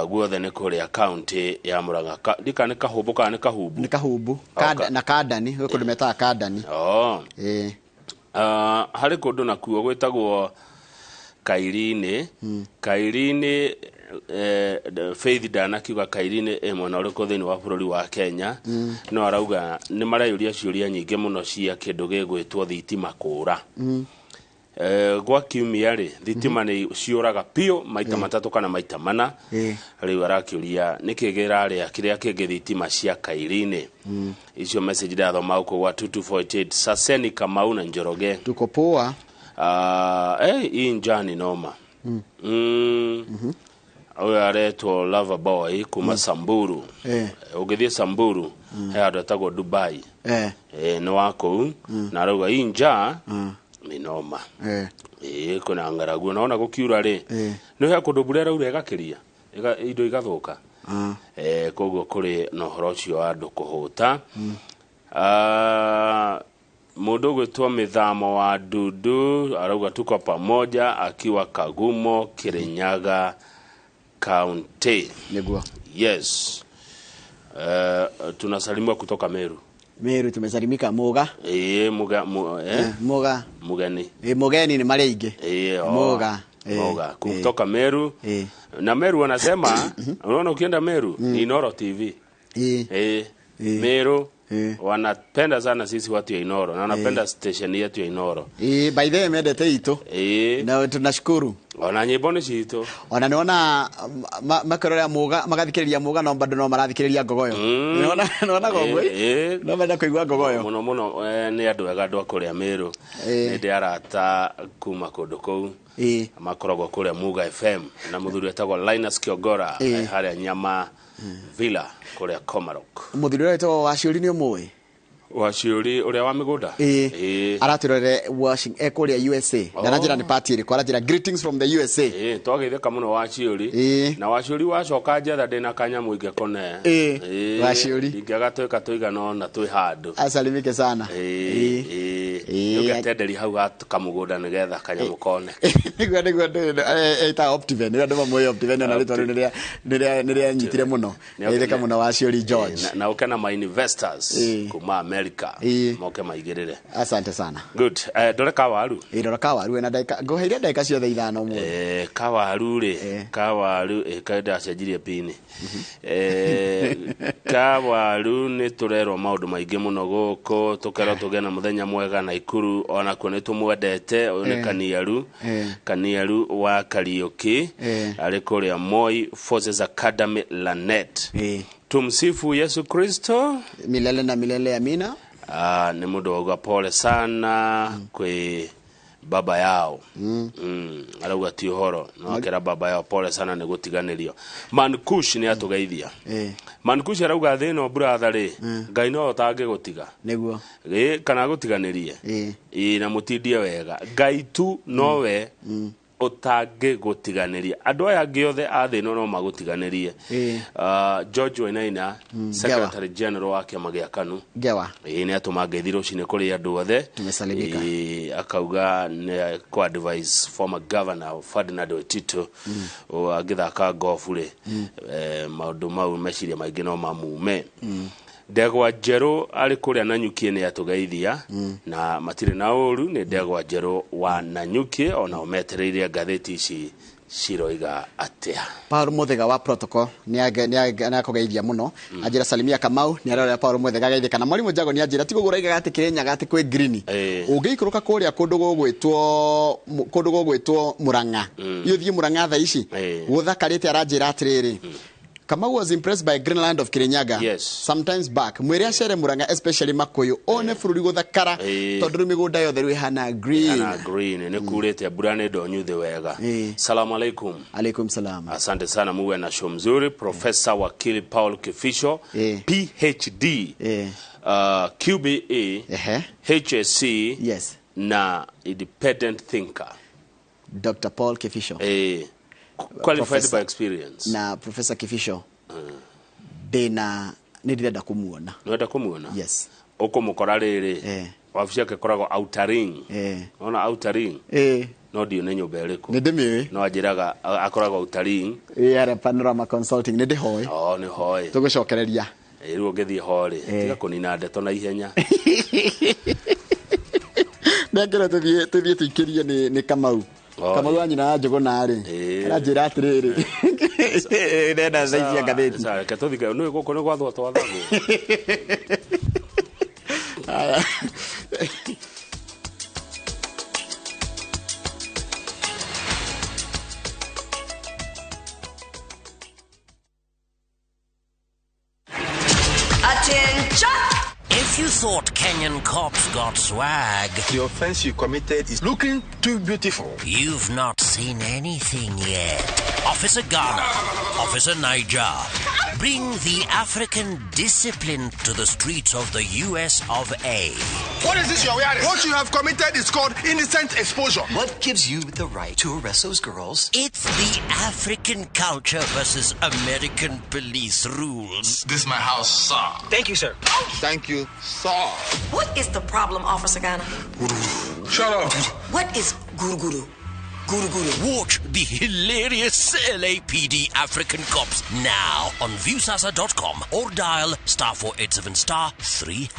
Guothe nĩ kũrĩa kaunti ya Murang'a. Ndika nĩ Kahũmbũ kana nĩ Kahumbu? Nĩ Kahumbu. Na Kandani, gwĩ kũndũ metaga Kandani. Harĩ kũndũ nakuo gwĩtagwo Kairini. Kairini, Faith ndanakiuga Kairini ĩ mwena ũrĩkũ thĩinĩ wa bũrũri wa Kenya. No arauga nĩ mareyũria ciũria nyingĩ mũno cia kĩndũ gĩgwĩtwo thitima kũra. Gwa kiumia rĩ, thitima nĩ ciũraga biũ maita 3 kana maita 4. Rĩu arakĩũria nĩkĩ kĩrarĩa kĩrĩa kĩngĩ thitima cia Kairini. Icio message ndathoma gũkũ gwa 2248. Saseni Kamau na Njoroge. Tuko poa. Hii njaa ni noma. Ũyũ aretwo Lover Boy kuma Samburu. Ũngĩthiĩ Samburu he handũ etagwo Dubai. Nĩ wa kũu na arauga hii njaa ni noma. Kwĩna ng'aragu naona gũkiura rĩ, nĩ he kũndũ mbura ĩraura ĩgakĩria indo igathũka. Koguo kũrĩ na ũhoro ũcio wa andũ kũhũta. Mũndũ ũgwĩtwo Mĩthamo wa Dudu arauga tuko pamoja akiwa Kagumo, Kirinyaga County. Nĩguo. Yes. Tunasalimiwa kutoka Meru. Meru tumesalimika. Muga. Muga, Muga. Mugeni. Mugeni ni mara ingĩ. Muga. Muga. Kutoka Meru. Na Meru wanasema, unaona ukienda Meru ni Inoro TV. Meru wanapenda sana sisi watu ya Inoro na wanapenda station yetu ya Inoro. By the way mendete itũ. Na tunashukuru. Ona nyĩmbo nĩ citũ. Ona nĩwona makerorera Muga, magathikĩrĩria Muga no bado no marathikĩrĩria Ngogoyo. Nĩwona gogo? No menda kũigua Ngogoyo. Mũno mũno nĩ andũ ega andũ a kũrĩa Meru. Nĩ ndĩ arata kuma kũndũ kũu. Makoragwo kũrĩa Muga FM na mũthuri wetagwo Linus Kiogora harĩa Nyama Villa kũrĩa Komarok. Mũthuri ũrĩa wetagwo Waciũri nĩ ũmũĩ? Waciũri ũrĩa wa mĩgũnda? Aratwĩrorere Washington kũrĩa USA. Ndananjĩra nĩ party ĩrĩkũ, aranjĩra greetings from the USA. Twageithĩka mũno Waciũri. Na Waciũri wacoka njetha ndĩna kanyamũ ingĩkũne. Waciũri. Ingĩaga twĩka tũigana ũna twĩ handũ. Asalimike sana. Nĩũgetenderia hau kamũgũnda nĩgetha kanyamũ kone. Nĩguo ĩtaga Optiven, nĩguo andũ mamũĩ Optiven, ona rĩtwa rĩu nĩrĩanyitire mũno. Nĩatheka mũno wa Ciori George. Na ũke na ma investors kuma America moke maigĩrĩre. Asante sana. Good. Ndore kawaru. Ndora kawaru na ndagĩka ngũheire ndagĩka ciothe 5 ũmũthĩ. Kawaru rĩ, kawaru ndacenjirie pini. Kawaru nĩ tũrerwo maũndũ maingĩ mũno gũkũ, tũkerwo tũgĩe na mũthenya mwega Naikuru, onakuo nĩ tũmwendete. Ũyũ nĩ Kaniaru, Kaniaru wa Kariuki, arĩ kũrĩa Moi Forces Academy Lanet. Tumsifu Yesu Kristo milele na milele, amina. Nĩ mũndũ wauga pole sana kwĩ baba yao. Arauga ti ũhoro no akera baba yao pole sana nĩ gũtiganĩrio. Mankush nĩ atũgeithia. Mankush arauga thĩ ĩno brother rĩ, Ngai no ũtangĩgũtiga nĩguo kana gũtiganĩrie na mũtindie wega. Ngai tu nowe ũtangĩgũtiganĩria. Andũ aya angĩ othe a thĩ ĩno no magũtiganĩrie. George Wainaina, Secretary General wa kĩama gĩa KANU, Ngewa nĩ atũma ngeithi rũcinĩ kũrĩ andũ othe. Tumesalimika. Akauga nĩ kũ advise former governor Ferdinand Waititu agĩthaka golf rĩ, maũndũ mau meciria maingĩ no mamume. Ndegwa Njerũ arĩ kũrĩa Nanyuki nĩ atũgeithia, na matirĩ na ũru, nĩ Ndegwa Njerũ wa Nanyuki, ona ũmetereire ngathĩti ici ciroiga atĩa. Paul Muthega wa protocol nĩ akũgeithia mũno. Anjĩra salimia Kamau, nĩ arorera Paul Muthega ageithĩka. Na Mwarimũ Jago nĩ anjĩra ti gũgũra iga atĩ Kĩrĩnyaga atĩ kwĩ green. Ũngĩikũrũka kũrĩa kũndũ gũgwĩtwo Murang'a, ũthiĩ Murang'a thaa ici gũthakarĩte. Aranjĩra atĩrĩrĩ, Kamau was impressed by Greenland of Kirinyaga. Yes. Sometimes back. Mwere acere Murang'a, especially Makuyu, one bũrũri gũthakara, tondũ rĩu mĩgũnda yothe rĩu ĩhana green. Ĩhana green, nĩ kurĩte mbura nĩ ndonyu thĩ wega. Salamu alaikum. Alaikum salam. Asante sana, muwe na show mzuri. Professor Wakili Paul Kifisho, PhD, QBE, HSC, yes, na independent thinker. Dr. Paul Kifisho. Qualified by experience. Na Professor Kifisho ndina nĩ ndĩrenda kũmuona. Nĩwenda kũmuona? Yes. Ũkũmũkora rĩrĩ, wabici yake ĩkoragwo Outer Ring. Ona Outer Ring? No ndiũ nĩ nyũmba ĩrĩkũ. Nĩ ndĩmĩũĩ. No anjĩraga akoragwo Outer Ring. Arĩa Panorama Consulting, nĩ ndĩhoĩ. Nĩ hoe. Tũgũcokereria. Rĩu ũngĩthiĩ ho rĩ, tiga kũnina ndeto na ihenya. Nengera tũthiĩ tũikĩrie nĩ Kamau. Kamau wa nyina wa Njũgũna rĩ, aranjĩra atĩrĩrĩ, ndenda thaa ici ngathĩti. Reke tũthike, nĩ gũkũ nĩ gwathwo twathagwo. Attention! If you thought Kenyan cops got swag, the offense you committed is looking too beautiful. You've not seen anything yet. Officer Ghana, Officer Niger, bring the African discipline to the streets of the US of A. What is this you're wearing? What you have committed is called indecent exposure. What gives you the right to arrest those girls? It's the African culture versus American police rules. This is my house, sir. Thank you, sir. Thank you, sir. What is the problem, Officer Ghana? Shut up. What is guru guru? Guru guru. Watch the hilarious LAPD African Cops now on Viusasa.com or dial *487*3#.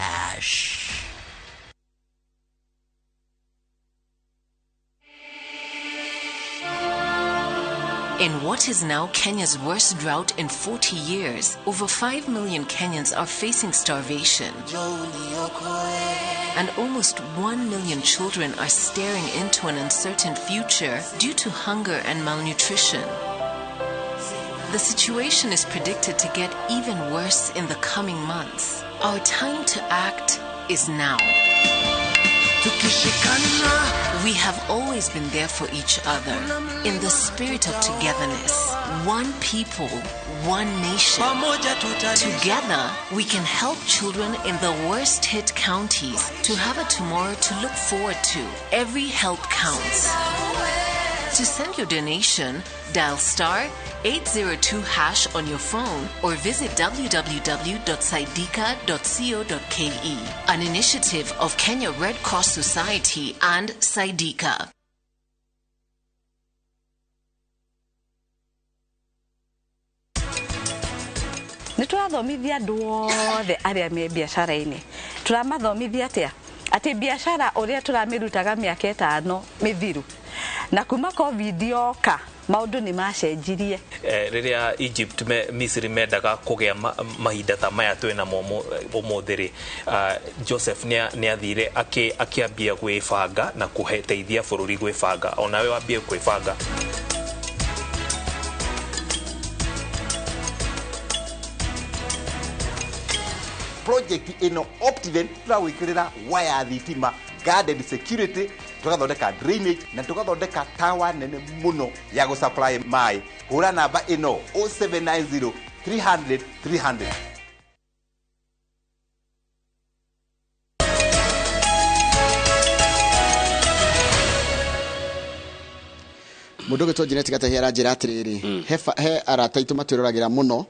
In what is now Kenya's worst drought in 40 years, over 5 million Kenyans are facing starvation. And almost 1 million children are staring into an uncertain future due to hunger and malnutrition. The situation is predicted to get even worse in the coming months. Our time to act is now. We have always been there for each other in the spirit of togetherness. One people, one nation. Together, we can help children in the worst hit counties to have a tomorrow to look forward to. Every help counts. To send your donation, dial star 802 hash on your phone or visit www.saidika.co.ke. An initiative of Kenya Red Cross Society and Saidika. Nĩ tũrathomithia andũ othe arĩa me biacara-inĩ. Tũramathomithia atĩa? Atĩ biacara ũrĩa tũramĩrutaga mĩaka 5 mĩthiru. Na kuma COVID yoka maũndũ nĩ macenjirie. Rĩrĩa Egypt Misiri mendaga kũgĩa mahinda ta maya twĩ namo ũmũthĩ rĩ, Joseph nĩ athire akĩambia gwĩbanga na kũteithia bũrũri gwĩbanga. Onawe wambie gwĩbanga. Project ino Optiven turawikirira waya thitima, guarded security, tugathondeka drainage na tugathondeka tower nene muno ya go supply mai. Hura namba ino 0790 300 300. Mundu gwitwo Janet Gatahia aranjira atiriri, he arata aitu matwiroragira muno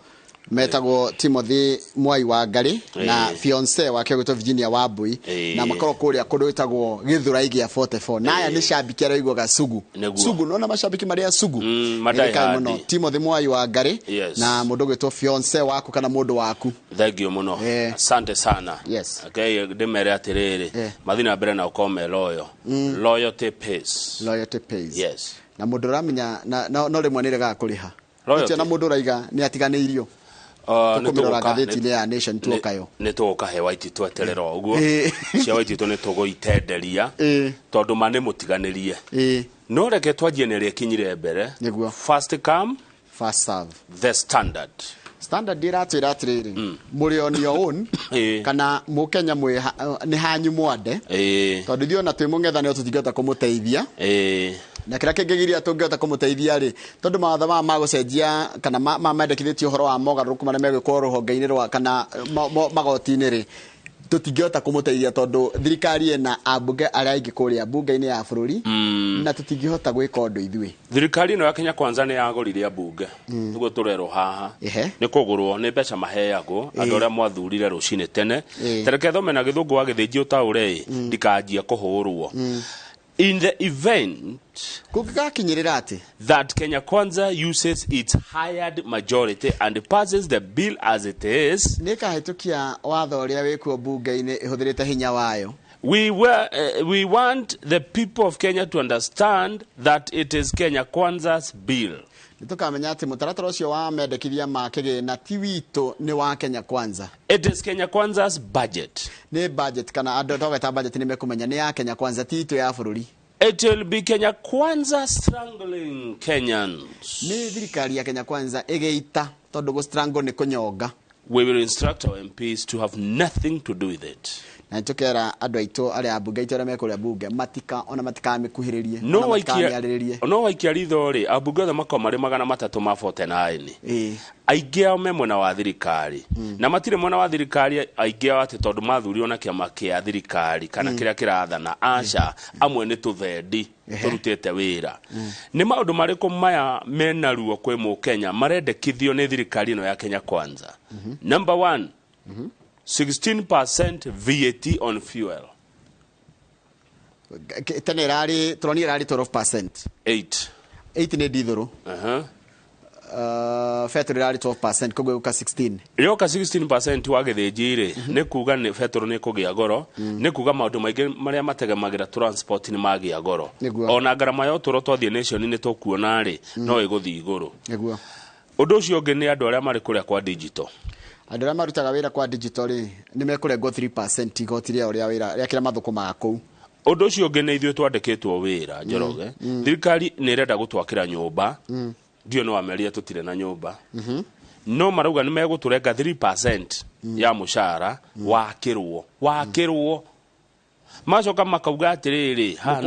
metagwo Timothy Mwai wa Ngari na fiance wake gwitwo Virginia Wambui, na makorwo kuria kundu gwitagwo Githurai gia 44. Na aya ni shabiki araiguaga sugu sugu, nona mashabiki maria sugu muno. Timothy Mwai wa Ngari na mundu gwitwo fiance waku kana mundu waku, thank you muno, asante sana. Yes. Okay, ndimere atiriri mathina mbere na ukome loyo loyalty pays, loyalty pays. Yes. Na mundu ramenya na no rimwe ni regaga kuriha na mundu raiga ni atiganiirio. Tũkũmĩrora ngathĩti-inĩ ya Nation tuokayo. Nĩ tũgũkahe Waititu eterera ũguo. Cia Waititu nĩ tũgũitenderia tondũ ma nĩ mũtiganĩrie. No reke twanjie nĩ ĩrĩa ĩkinyire mbere. First come first serve. The Standard. Standard ĩratwĩra atĩrĩrĩ, mũrĩ on your own kana mũkenya mwĩ nĩ hanyu mwande, tondũ ithuĩ ona twĩ mũng'ethanĩro tũtingĩhota kũmũteithia. Na kĩrĩa kĩngĩgiria tũngĩhota kũmũteithia rĩ, tondũ mawatho maya ma gũcenjia kana mamendekithĩtie ũhoro wa mogarũrũku marĩa megwĩkwo rũhonge-inĩ rwa kana magoti-inĩ rĩ, tũtingĩhota kũmũteithia tondũ thirikari ĩna ambunge arĩa aingĩ kũrĩa mbunge-inĩ ya bũrũri, na tũtingĩhota gwĩka ũndũ ithuĩ. Thirikari ĩno ya Kenya Kwanza nĩ yagũrire ambunge, nĩguo tũrerwo haha nĩ kũgũrwo nĩ mbeca maheagwo andũ arĩa mwathurire rũcinĩ tene. Tereke thome na gĩthũngũ wa gĩthĩnji ũtaũre ĩ, ndikanjia kũhũrwo. In the event that Kenya Kwanza uses its hired majority and passes the bill as it is, nĩkahĩtũkia watho ũrĩa wĩkuo bunge-inĩ ĩhũthĩrĩte hinya wayo. We want the people of Kenya to understand that it is Kenya Kwanza's bill. Nĩtũkamenya atĩ mũtaratara ũcio wa mendekithia ma kĩgĩna ti witũ, nĩ wa Kenya Kwanza. It is Kenya Kwanza's budget. Nĩ budget kana andũ togeta budget nĩ mekũmenya nĩ ya Kenya Kwanza, ti itũ ya bũrũri. It will be Kenya Kwanza strangling Kenyans. Nĩ thirikari ya Kenya Kwanza ĩgĩita tondũ gũ strangle nĩ kũnyonga. We will instruct our MPs to have nothing to do with it. Na nĩtũkera andũ aitũ arĩa ambunge aitũ arĩa mekũrĩa bunge matika ona matikamĩkuhĩrĩrie, ona matikamĩarĩrĩrie. No waikia ritho rĩ, ambunge othe makorwo marĩ 349. Aingĩ ao me mwena wa thirikari. Na matirĩ mwena wa thirikari aingĩ ao atĩ tondũ mathurirwo na kĩama kĩa thirikari kana kĩrĩa kĩrathana. Aca, amwe nĩ tũthendi tũrutĩte wĩra. Nĩ maũndũ marĩkũ maya mena ruo kwĩ mũkenya marendekithio nĩ thirikari ĩno ya Kenya Kwanza? Number 1, 16% VAT on fuel. Tene irari turonire irari 12%. 8. 8 nĩ ndithũrũ. Betũrũ irari 12%, koguo ĩgũka 16. Yoka 16% wa gĩthĩnji rĩ, nĩ kuga nĩ betũrũ nĩ kũgĩa goro, nĩ kuga maũndũ maingĩ marĩa mategemagĩra transport nĩ magĩa goro. Ona ngarama ya ũtũũro twathiĩ Nation nĩ tũkuona rĩ, no ĩgũthiĩ igũrũ. Nĩguo. Ũndũ ũcio ũngĩ nĩ andũ arĩa marĩ kũrĩa kwa digital. Andũ arĩa marutaga wĩra kwa digital rĩ, nĩ mekũrengwo 3% igoti rĩao rĩa wĩra rĩa kĩrĩa mathũkũmaga kũu. Ũndũ ũcio ũngĩ nĩ ithuĩ twandĩkĩtwo wĩra, Njoroge. Thirikari nĩ ĩrenda gũtwakĩra nyũmba. Ndio no ameria tũtirĩ na nyũmba. No marauga nĩ megũtũrenga 3% ya mũcara wakĩrwo. Wakĩrwo. Macoka makauga atĩrĩrĩ, haha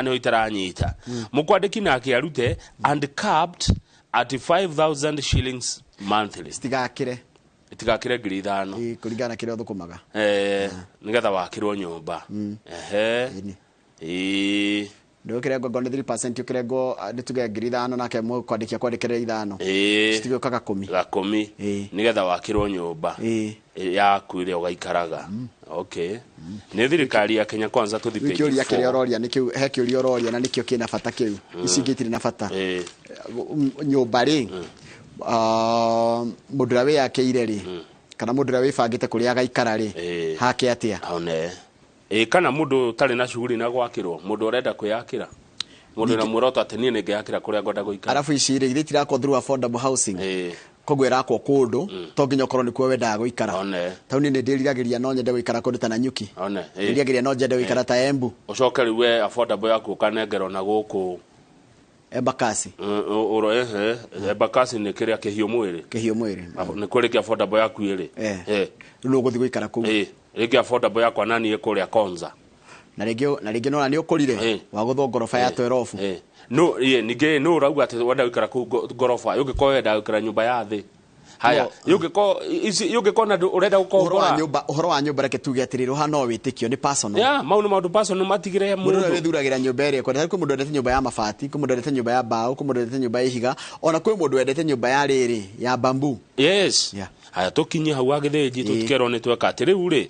nĩho itaranyita. Mũkwandĩki nake arute and capped at 5,000 shillings monthly. Citigakĩre. Itigakĩre 5,000. Kũringana na kĩrĩa ũthũkũmaga. Nĩgetha wakĩrwo nyũmba. Ehe. Ndũkĩrengwo ngoro nĩ 3% ũkĩrengwo nĩ tuge 5,000 nake mũkwandĩkia kwandĩkĩre 5. Citigĩũka gakũmi. Gakũmi nĩgetha wakĩrwo nyũmba yaku ĩrĩa ũgaikaraga. Okay, nĩ thirikari ya Kenya Kwanza tũthi page Kĩũria kĩrĩa 4. ũroria nĩkĩu he kĩũria ũroria na nĩkĩo kĩna bata kĩu. Ici ingĩ itirĩ na bata. Nyũmba rĩ, mũndũ ũrĩa wĩyakĩire rĩ, kana mũndũ ũrĩa wĩbangĩte kũrĩa agaikara rĩ, hake atĩa? One. Kana mũndũ ũtarĩ na shughuli na gwakĩrwo, mũndũ ũrenda kwĩyakĩra, mũndũ na muoroto atĩ niĩ nĩngeyakĩra kũrĩa ngwenda gũikara. Arabu ici rĩ, ithe itirakwo through affordable housing. Koguo ĩrakwo kũndũ to nginya ũkorwo nĩkuo wendaga gũikara. Taũni nĩ ndĩriragĩria no nyende gũikara kũndũ ta Nanyuki. Ndĩriragĩria no nyende gũikara ta Embu. Ũcoke rĩu we affordable yaku ũkanengerwo na gũkũ Embakasi. Uro ehe Embakasi nĩ kĩrĩa kĩhiũ mwĩrĩ. Kĩhiũ mwĩrĩ. Nĩ kũrĩ rĩngĩ affordable yaku ĩrĩ. Rĩu nĩ ũgũthiĩ gũikara kũu. Rĩngĩ affordable yakwa nani ĩkũrĩa Konza. Na rĩngĩ nona nĩ ũkũrire wagũthwo ngoroba ya 12. No ningĩ no ũrauga atĩ wenda gũikara kũu ngoroba, ũngĩkorwo wenda gũikara nyũmba ya thĩ. Haya, ũngĩkorwo na ũrenda gũkombora. Ũhoro wa nyũmba reke tuge atĩrĩrĩ, ũhana no wĩtĩkio nĩ personal. Yeah, mau nĩ maũndũ personal matigire mũndũ. Mũndũ ũrĩa wĩthuragĩra nyũmba ĩrĩa ekwenda. Kwĩ mũndũ wendete nyũmba ya mabati, kwĩ mũndũ wendete nyũmba ya mbaũ, kwĩ mũndũ wendete nyũmba ya ihiga, ona kwĩ mũndũ wendete nyũmba ya rĩrĩ, ya bamboo. Yes. Haya tũkinye hau agĩthĩnji tũtikerwo nĩ tweka atĩ rĩu rĩ,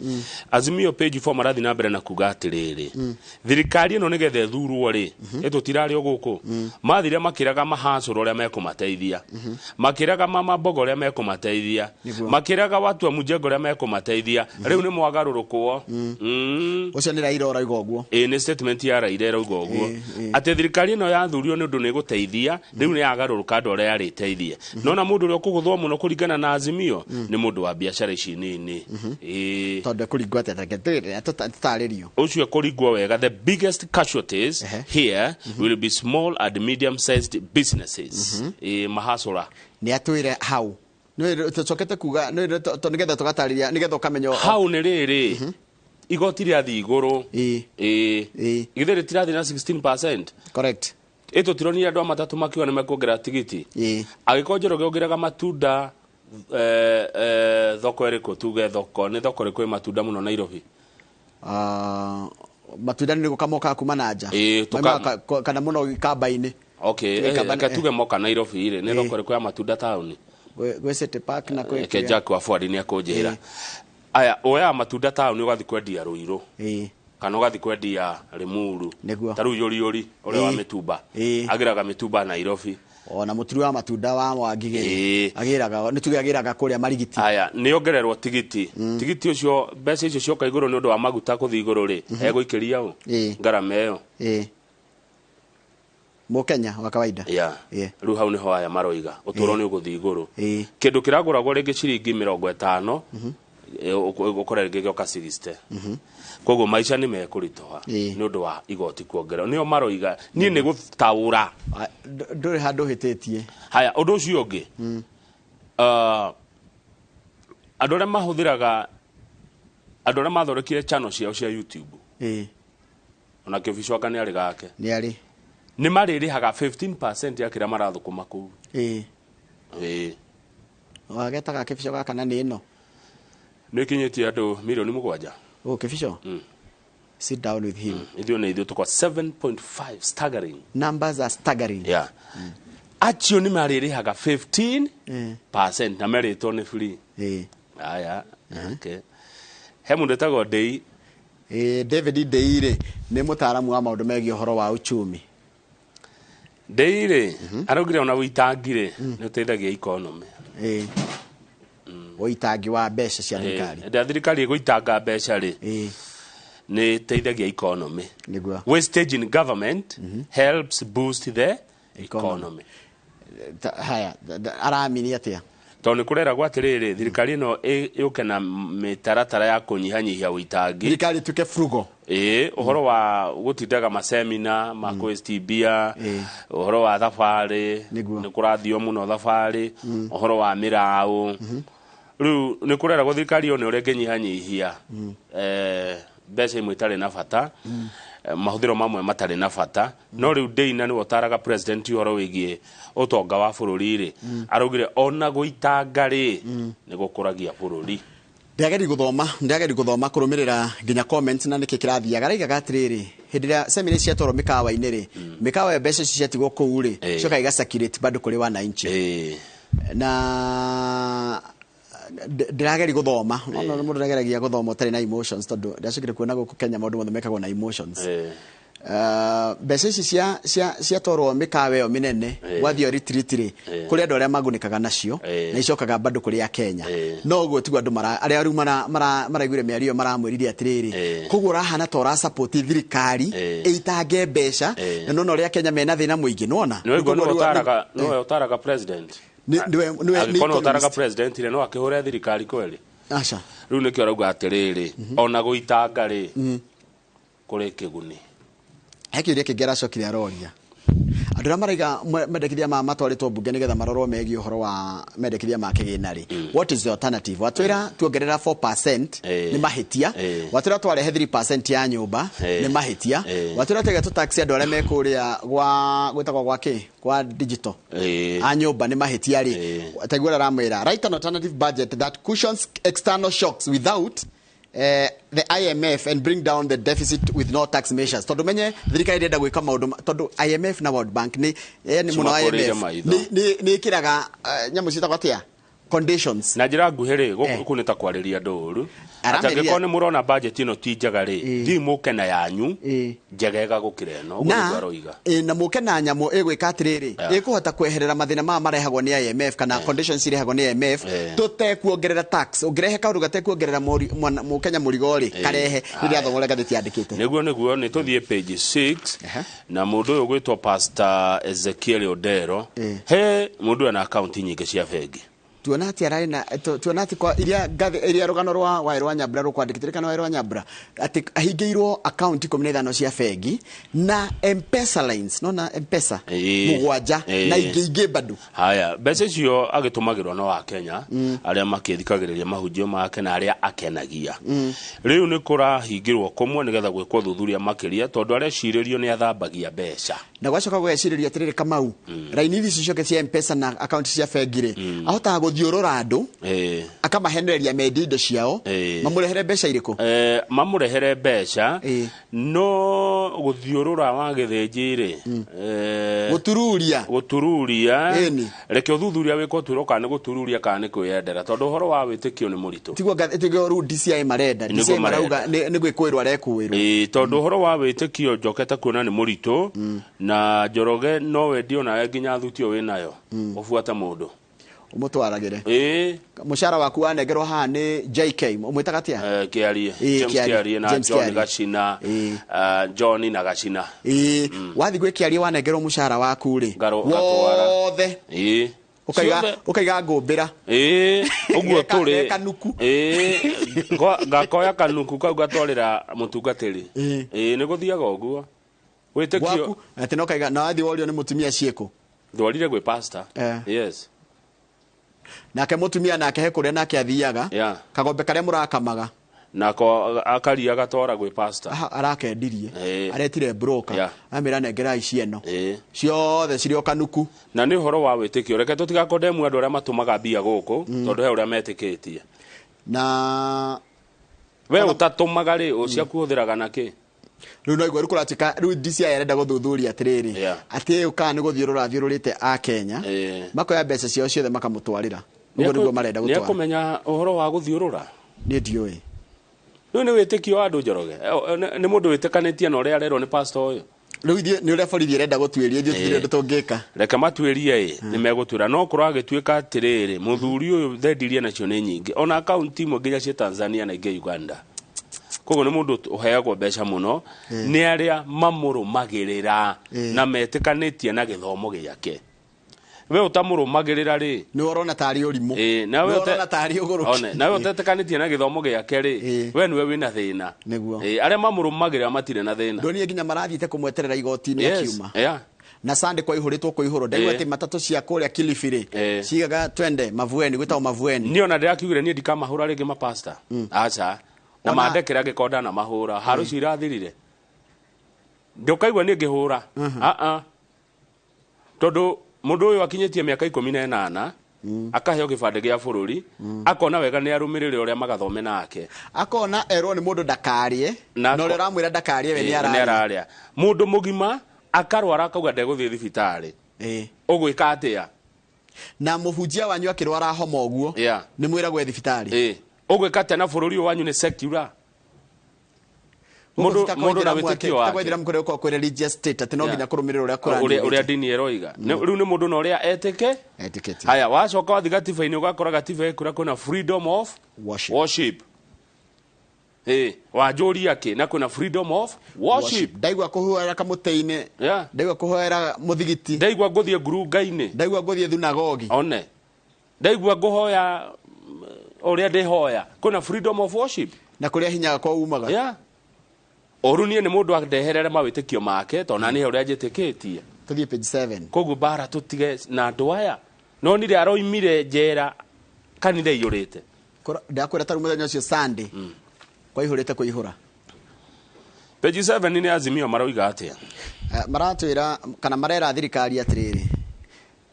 Azimio page 4 marathiĩ na mbere na kuga atĩrĩrĩ, thirikari ĩno nĩgetha ĩthurwo rĩ, ĩtũtirarĩ o gũkũ, mathire makĩraga mahacũra ũrĩa mekũmateithia, makĩraga mama mbogo ũrĩa mekũmateithia, makĩraga watu wa mjengo ũrĩa mekũmateithia, rĩu nĩ mwagarũrũkwo. Ũcio nĩ Raila ũrauga ũguo. Nĩ statement ya Raila ĩrauga ũguo atĩ thirikari ĩno yathurio nĩ ũndũ nĩ ĩgũteithia, rĩu nĩ yagarũrũka andũ arĩa yarĩteithia. Nona mũndũ ũrĩa ũkũgũthwo mũno kũringana na Azimio nĩ mũndũ wa biacara ici nini. Tondũ ekũringwo atĩa? Reke tũtarĩrio. Ũcio ekũringwo wega. The biggest casualties here will be small and medium sized businesses. Mahasũra. Nĩ atwĩre hau. Tũcokete kuga nĩgetha tũgatarĩria nĩgetha ũkamenya hau nĩ rĩrĩ igoti rĩathiĩ igũrũ. Githĩ rĩtirathiĩ na 16%. Correct. Ĩtũtironire andũ a matatũ makiuga nĩ mekuongerera tigiti. Angĩkorwo Njoroge ongereraga matunda thoko ĩrĩkũ, tuge thoko nĩ thoko ĩrĩkũ ĩ matunda mũno Nairobi? Matunda nĩ gũka mokaga kuma na nja. Kana mũno kamba-inĩ. Okay, reke tuge moka Nairobi rĩ, nĩ thoko ĩrĩkũ ya matunda taũni? Gwĩ City Park na kwĩ Reke Jack wa Fwadi nĩ akũnjĩra. Aya, woyaga matunda taũni ũgathiĩ kwendia Ruiru. Kana ũgathiĩ kwendia Limuru. Ta rĩu Yũriyũri ũrĩa wa mĩtumba. Agĩraga mĩtumba Nairobi. Ona mũturi wa matunda wa Mwangigĩ agĩraga nĩ tuge agĩraga kũrĩa Marigiti. Aya, nĩ ongererwo tigiti. Tigiti ũcio mbeca icio cioka igũrũ nĩ ũndũ wa maguta kũthiĩ igũrũ rĩ, egũikĩria ũ ngarama ĩyo. Mũkenya wa kawaida. Rĩu hau nĩho aya maroiga ũtũũro nĩ ũgũthiĩ igũrũ. Kĩndũ kĩragũragwo rĩngĩ ciringi 50 ũkore rĩngĩ gĩoka 60. Koguo maica nĩ mekũritũha nĩ ũndũ wa igoti kuongererwo. Nĩo maroiga niĩ nĩ gũtaũra. Ndũrĩ handũ ũhĩtĩtie. Haya, ũndũ ũcio ũngĩ, andũ arĩa mahũthĩraga, andũ arĩa mathondekire channel ciao cia YouTube, ona kĩobici anga nĩ arĩ gake, nĩ arĩ, nĩ marĩrĩhaga 15% ya kĩrĩa marathũkũma kũu. Wagetaga kĩbico gaka na nĩ ĩno nĩ ĩkinyĩtie andũ milioni 7. Oh, kĩbico? Sit down with him. Ithuĩ nĩ ithuĩ tũkwa 7.5 staggering. Numbers are staggering. Yeah. Acio nĩ marĩrĩhaga 15% na merĩtwo nĩ free. Aya, okay. He mũndũ etagwo Ndei. David Ndei rĩ, nĩ mũtaaramu wa maũndũ megiĩ ũhoro wa uchumi. Ndei rĩ, araugire ona ũitangi rĩ, nĩ ũteithagia economy. Ũitangi wa mbeca cia thirikari. Hĩndĩ ya thirikari ĩgũitanga mbeca rĩ, nĩ ĩteithagia economy. Nĩguo. Wastage in government helps boost the economy. Haya, aramini atĩa? Tondũ nĩ kũreragwo atĩrĩrĩ, thirikari ĩno yũke na mĩtaratara ya kũnyihanyihia ũitangi. Thirikari ĩtuĩke frugal. Ũhoro wa gũtindaga masemina ma kwĩcitibia, ũhoro wa thabarĩ, nĩ kũrathio mũno thabarĩ, ũhoro wa mĩraũ. Rĩu nĩ kũreragwo thirikari ĩyo nĩ ũrĩa ĩngĩnyihanyihia mbeca imwe itarĩ na bata, mahũthĩro mamwe matarĩ na bata. No rĩu Ndei na nĩwe ũtaraga president ũhoro wĩgiĩ ũtonga wa bũrũri rĩ, araugire ona gũitanga rĩ, nĩ gũkũragia bũrũri. Ndĩrageria gũthoma, ndĩrageria gũthoma kũrũmĩrĩra nginya comments na nĩkĩ kĩrathiaga. Araigaga atĩrĩrĩ, hĩndĩ ĩrĩa seminar ciatwarwo mĩkawa-inĩ rĩ, mĩkawa ĩyo mbeca icio ciatigwo kũu rĩ, cicokaga igacirculate bado kũrĩ wananchi. Na ndĩrageria gũthoma, no no mũndũ ndageragia gũthoma ũtarĩ na emotions, tondũ ndacokire kuona gũkũ Kenya maũndũ mothe mekagwo na emotions. Mbeca ici cia cia ciatwarwo mĩkawa ĩyo mĩnene, gwathio retreat rĩ, kũrĩ andũ arĩa magunĩkaga nacio, na icokaga bado kũrĩ Akenya. No ũguo tiguo andũ mara arĩa rĩu maraiguire mĩario ĩyo maramwĩrire atĩrĩrĩ, koguo ũrahana ta ũra support thirikari ĩitange mbeca, na nona ũrĩa Kenya mena thĩna mũingĩ, nĩwona? Nĩwe Koguo nĩwe ũtaraga, nĩwe ũtaraga president. Nĩwe Angĩkorwo nĩwe ũtaraga economist. president rĩ, no akĩhũre thirikari kweli? Aca. Rĩu nĩkĩo arauga atĩrĩrĩ, ona gũitanga rĩ, kũrĩ kĩguni. He kĩũria kĩngĩ aracokire aroria andũ arĩa maraiga mendekithia maya matwarĩtwo mbunge nĩgetha marorwo megiĩ ũhoro wa mendekithia ma kĩgĩna rĩ, what is the alternative? Watwĩra tuongerera 4% nĩ mahĩtia, watwĩra twarehe 3% ya nyũmba nĩ mahĩtia, watwĩra twege tũtax andũ arĩa me kũrĩa gwa gwĩtagwo gwa kĩ kwa digital a nyũmba nĩ mahĩtia rĩ, taiguo aramwĩra write an alternative budget that cushions external shocks without the IMF and bring down the deficit with no tax measures, tondu menye thirikari ndĩrenda gwĩka maũndũ tondu IMF na World Bank nĩ yani mũno Cimakũrĩire IMF maitho. nĩ ĩkĩraga nyamũ ciĩtagwo atĩa, conditions. Na njĩra nguhĩ rĩ, gũkũ nĩ ta kwarĩria andũ ũru, atĩ Arameria- angĩkorwo nĩ mũrona budget ĩno ti njega rĩ, thiĩ mũke na yanyu njegega gũkĩra ĩno. Ũguo nĩguo aroiga. Na mũke na nyamũ ĩgwĩka atĩrĩrĩ, ĩkũhota kweherera mathĩna maya marehagwo nĩ IMF kana conditions irehagwo nĩ IMF, tũtekuongerera tax. Ũngĩrehe kaũndũ gatekuongerera mũkenya mũrigo rĩ, karehe. Rĩrĩa thoma ũrĩa ngathĩti yandĩkĩte. Nĩguo nĩ tũthiĩ page 6, na mũndũ ũyũ gwĩtwo Pastor Ezekiel Odero, he mũndũ ena akaunti nyingĩ cia bengi. Tuona atĩ ararĩ na tuona atĩ kwa iria ngathĩ iria rũgano rwa Waĩ rwa Nyambura rũkwandĩkĩte kana Waĩ rwa Nyambura atĩ ahingĩirwo akaunti 15 cia bengi na M-Pesa lines, nona M-Pesa 7 na ingĩ bado. Haya, mbeca icio agĩtũmagĩrwo no Akenya arĩa makĩthikagĩrĩria mahunjio make na arĩa akenagia. Rĩu nĩ kũrahingĩrwo kũmwe nĩgetha gwĩkwo thuthuria makĩria, tondũ arecirĩrio nĩ athambagia mbeca. Na gwacoka gwecirĩrio atĩrĩrĩ, Kamau, raini ici cicoke cia M-Pesa na akaunti cia bengi rĩ, ahotaga gũthiũrũra andũ akamahenereria mendie indo ciao, mamũrehere mbeca irĩkũ? Mamũrehere mbeca, no gũthiũrũra wa gĩthĩnji rĩ, gũtururia. Gũtururia. Ĩni. Reke ũthuthuria wĩkwo twĩrwo kana nĩ gũtururia kana nĩ kwĩyendera, tondũ ũhoro wa wĩtĩkio nĩ mũritũ. Tiguo tiguo rĩu DCI marenda. Nĩguo DCI marauga marenda. nĩ gwĩkũĩrwo arekũĩrwo. Ĩĩ, tondũ ũhoro wa wĩtĩkio njokete kuona nĩ mũritũ, na Njoroge no wendie onawe nginya thuti ĩyo wĩnayo ũbuate mũndũ. Ũmũtwaragĩre. Ĩĩ. Mũcara waku wanengerwo haha nĩ JK, ũmwĩtaga atĩa? Kĩarie. Ĩĩ, James Kĩarie. Kĩarie na James John Kĩarie. Gacina, John na Gacina. Ĩĩ, wathiĩ gwĩ Kĩarie wanengerwo mũcara waku rĩ, Ngatwara. wothe ũkaiga Ciothe. ũkaiga ngũmbĩra. Ĩĩ, ũguo tũrĩ. Kanuku. Ĩĩ, ngakoya kanuku kau ngatwarĩra mũtungatĩri. Ĩĩ, nĩ gũthiaga ũguo wĩtĩkio. Gwaku atĩ no kaiga na wathiĩ worio nĩ mũtumia ciĩkũ. Ndwarire gwĩ pastor. Yes. Nake mũtumia nake he kũrĩa nake athiaga, kagombe karĩa mũrakamaga. Nako akaria agatwara gwĩ pastor. Aha, arakendirie, aretire broker, amĩra nengera ici ĩno, ciothe cirĩ o kanuku. Na nĩ ũhoro wa wĩtĩkio, reke tũtigakondemu andũ arĩa matũmaga mbia gũkũ, tondũ he ũrĩa metĩkĩtie. Na we ũtatũmaga rĩ, ũciaku ũhũthĩraga na kĩ? Rĩu no igua rĩu kũratuĩka rĩu DCI arenda gũthuthuria atĩrĩrĩ, atĩ ũyũ kana nĩ gũthiũrũra athiũrũrĩte a Kenya, makoya mbeca ciao ciothe makamũtwarĩra. Ũguo nĩguo marenda Nĩ gũtwara. akũmenya ũhoro wa gũthiũrũra. Niĩ ndiũĩ. Rĩu nĩ wĩtĩkio wa andũ, Njoroge. Nĩ mũndũ wĩtĩkanĩtie na ũrĩa arerwo nĩ pastor ũyũ. Rĩu ithuĩ nĩ ũrĩa borithi ĩrenda gũtuĩria, ithuĩ tũtirĩ ũndũ tũngĩka. Reke matuĩrie, ĩ nĩ megũtuĩra, no korwo agĩtuĩka atĩrĩrĩ, mũthuri ũyũ thendirie nacio nĩ nyingĩ, ona akaunti imwe nginya ciĩ Tanzania na ingĩ Uganda. Koguo nĩ mũndũ ũheagwo mbeca mũno nĩ arĩa mamũrũmagĩrĩra na metĩkanĩtie na gĩthomo gĩake. We ũtamũrũmagĩrĩra rĩ, nĩ ũrona tarĩ ũrimũ. Nawe Nĩ ũrona tarĩ ũgũrũki. One, nawe ũtetĩkanĩtie na gĩthomo gĩake rĩ, we nĩwe wĩna thĩna. Nĩguo. Arĩa mamũrũmagĩrĩra matirĩ na thĩna. Ndonire nginya marathiĩte kũmweterera igoti-inĩ akiuma. Na Sunday kwaihũrĩtwo kũihũrwo, ndaigua atĩ matatũ cia kũrĩa Kilifi rĩ, cigaga twende Mavueni, gwĩtagwo Mavueni. Niĩ ona ndĩrakiugire niĩ ndikamahũra rĩngĩ mapasta, aca, na mandekera angĩkorwo ndanamahũra haro icio irathirire, ndũkaigua niĩ ngĩhũra. Aa, tondũ mũndũ ũyũ akinyĩtie mĩaka 18. Akaheo gĩbandĩ gĩa bũrũri, akona wega nĩ arũmĩrĩre ũrĩa magathome nake. Akona erwo nĩ mũndũ ndakarĩe, na ũrĩa ũramwĩra ndakarĩe we nĩ ararĩa. Ararĩa. Mũndũ mũgima akarwara akauga ndegũthiĩ thibitarĩ. Ũgwĩka atĩa? Na mũhunjia wanyu akĩrwara homa ũguo, nĩ mwĩragwo thibitarĩ. Ũgwĩka atĩa na bũrũri ũyũ wanyu nĩ secular? Mundu na wĩtĩkio wake. Kwa ithiramu kũrĩa gũkoragwo kwĩ religious state atĩ no nginya kũrũmĩrĩra ũrĩa Kũrani ũrĩa dini ĩroiga. Rĩu nĩ mũndũ na ũrĩa etĩke. Etĩkĩtie. Haya, wacoka wathiĩ gatiba-inĩ ũgakora gatiba ĩkwĩra kwĩna freedom of worship. Wanjũria kĩ na kwĩna freedom of worship. Ndaigua kũhoera kamũtĩ-inĩ. Ndaigua kũhoera mũthigiti. Ndaigua ngũthiĩ ngurunga-inĩ. Ndaigua ngũthiĩ thunagogi. One. Ndaigua ngũhoya ũrĩa ndĩhoya. Kwĩna freedom of worship. Na kũrĩa hinya wakwa umaga. Oru niĩ nĩ mũndũ andeherere mawĩtĩkio make tondũ na niĩ ũrĩa njĩtĩkĩtie. Tũthiĩ page 7. Koguo mbara tũtige na andũ aya. No nire aroimire njera kanitha iyũrĩte. Ndakwĩra ta rĩu mũthenya ũcio Sunday. Kwaihũrĩte kũihũra. Page 7 nĩ Azimio maroiga atĩa? Maratwĩra kana marera thirikari atĩrĩrĩ.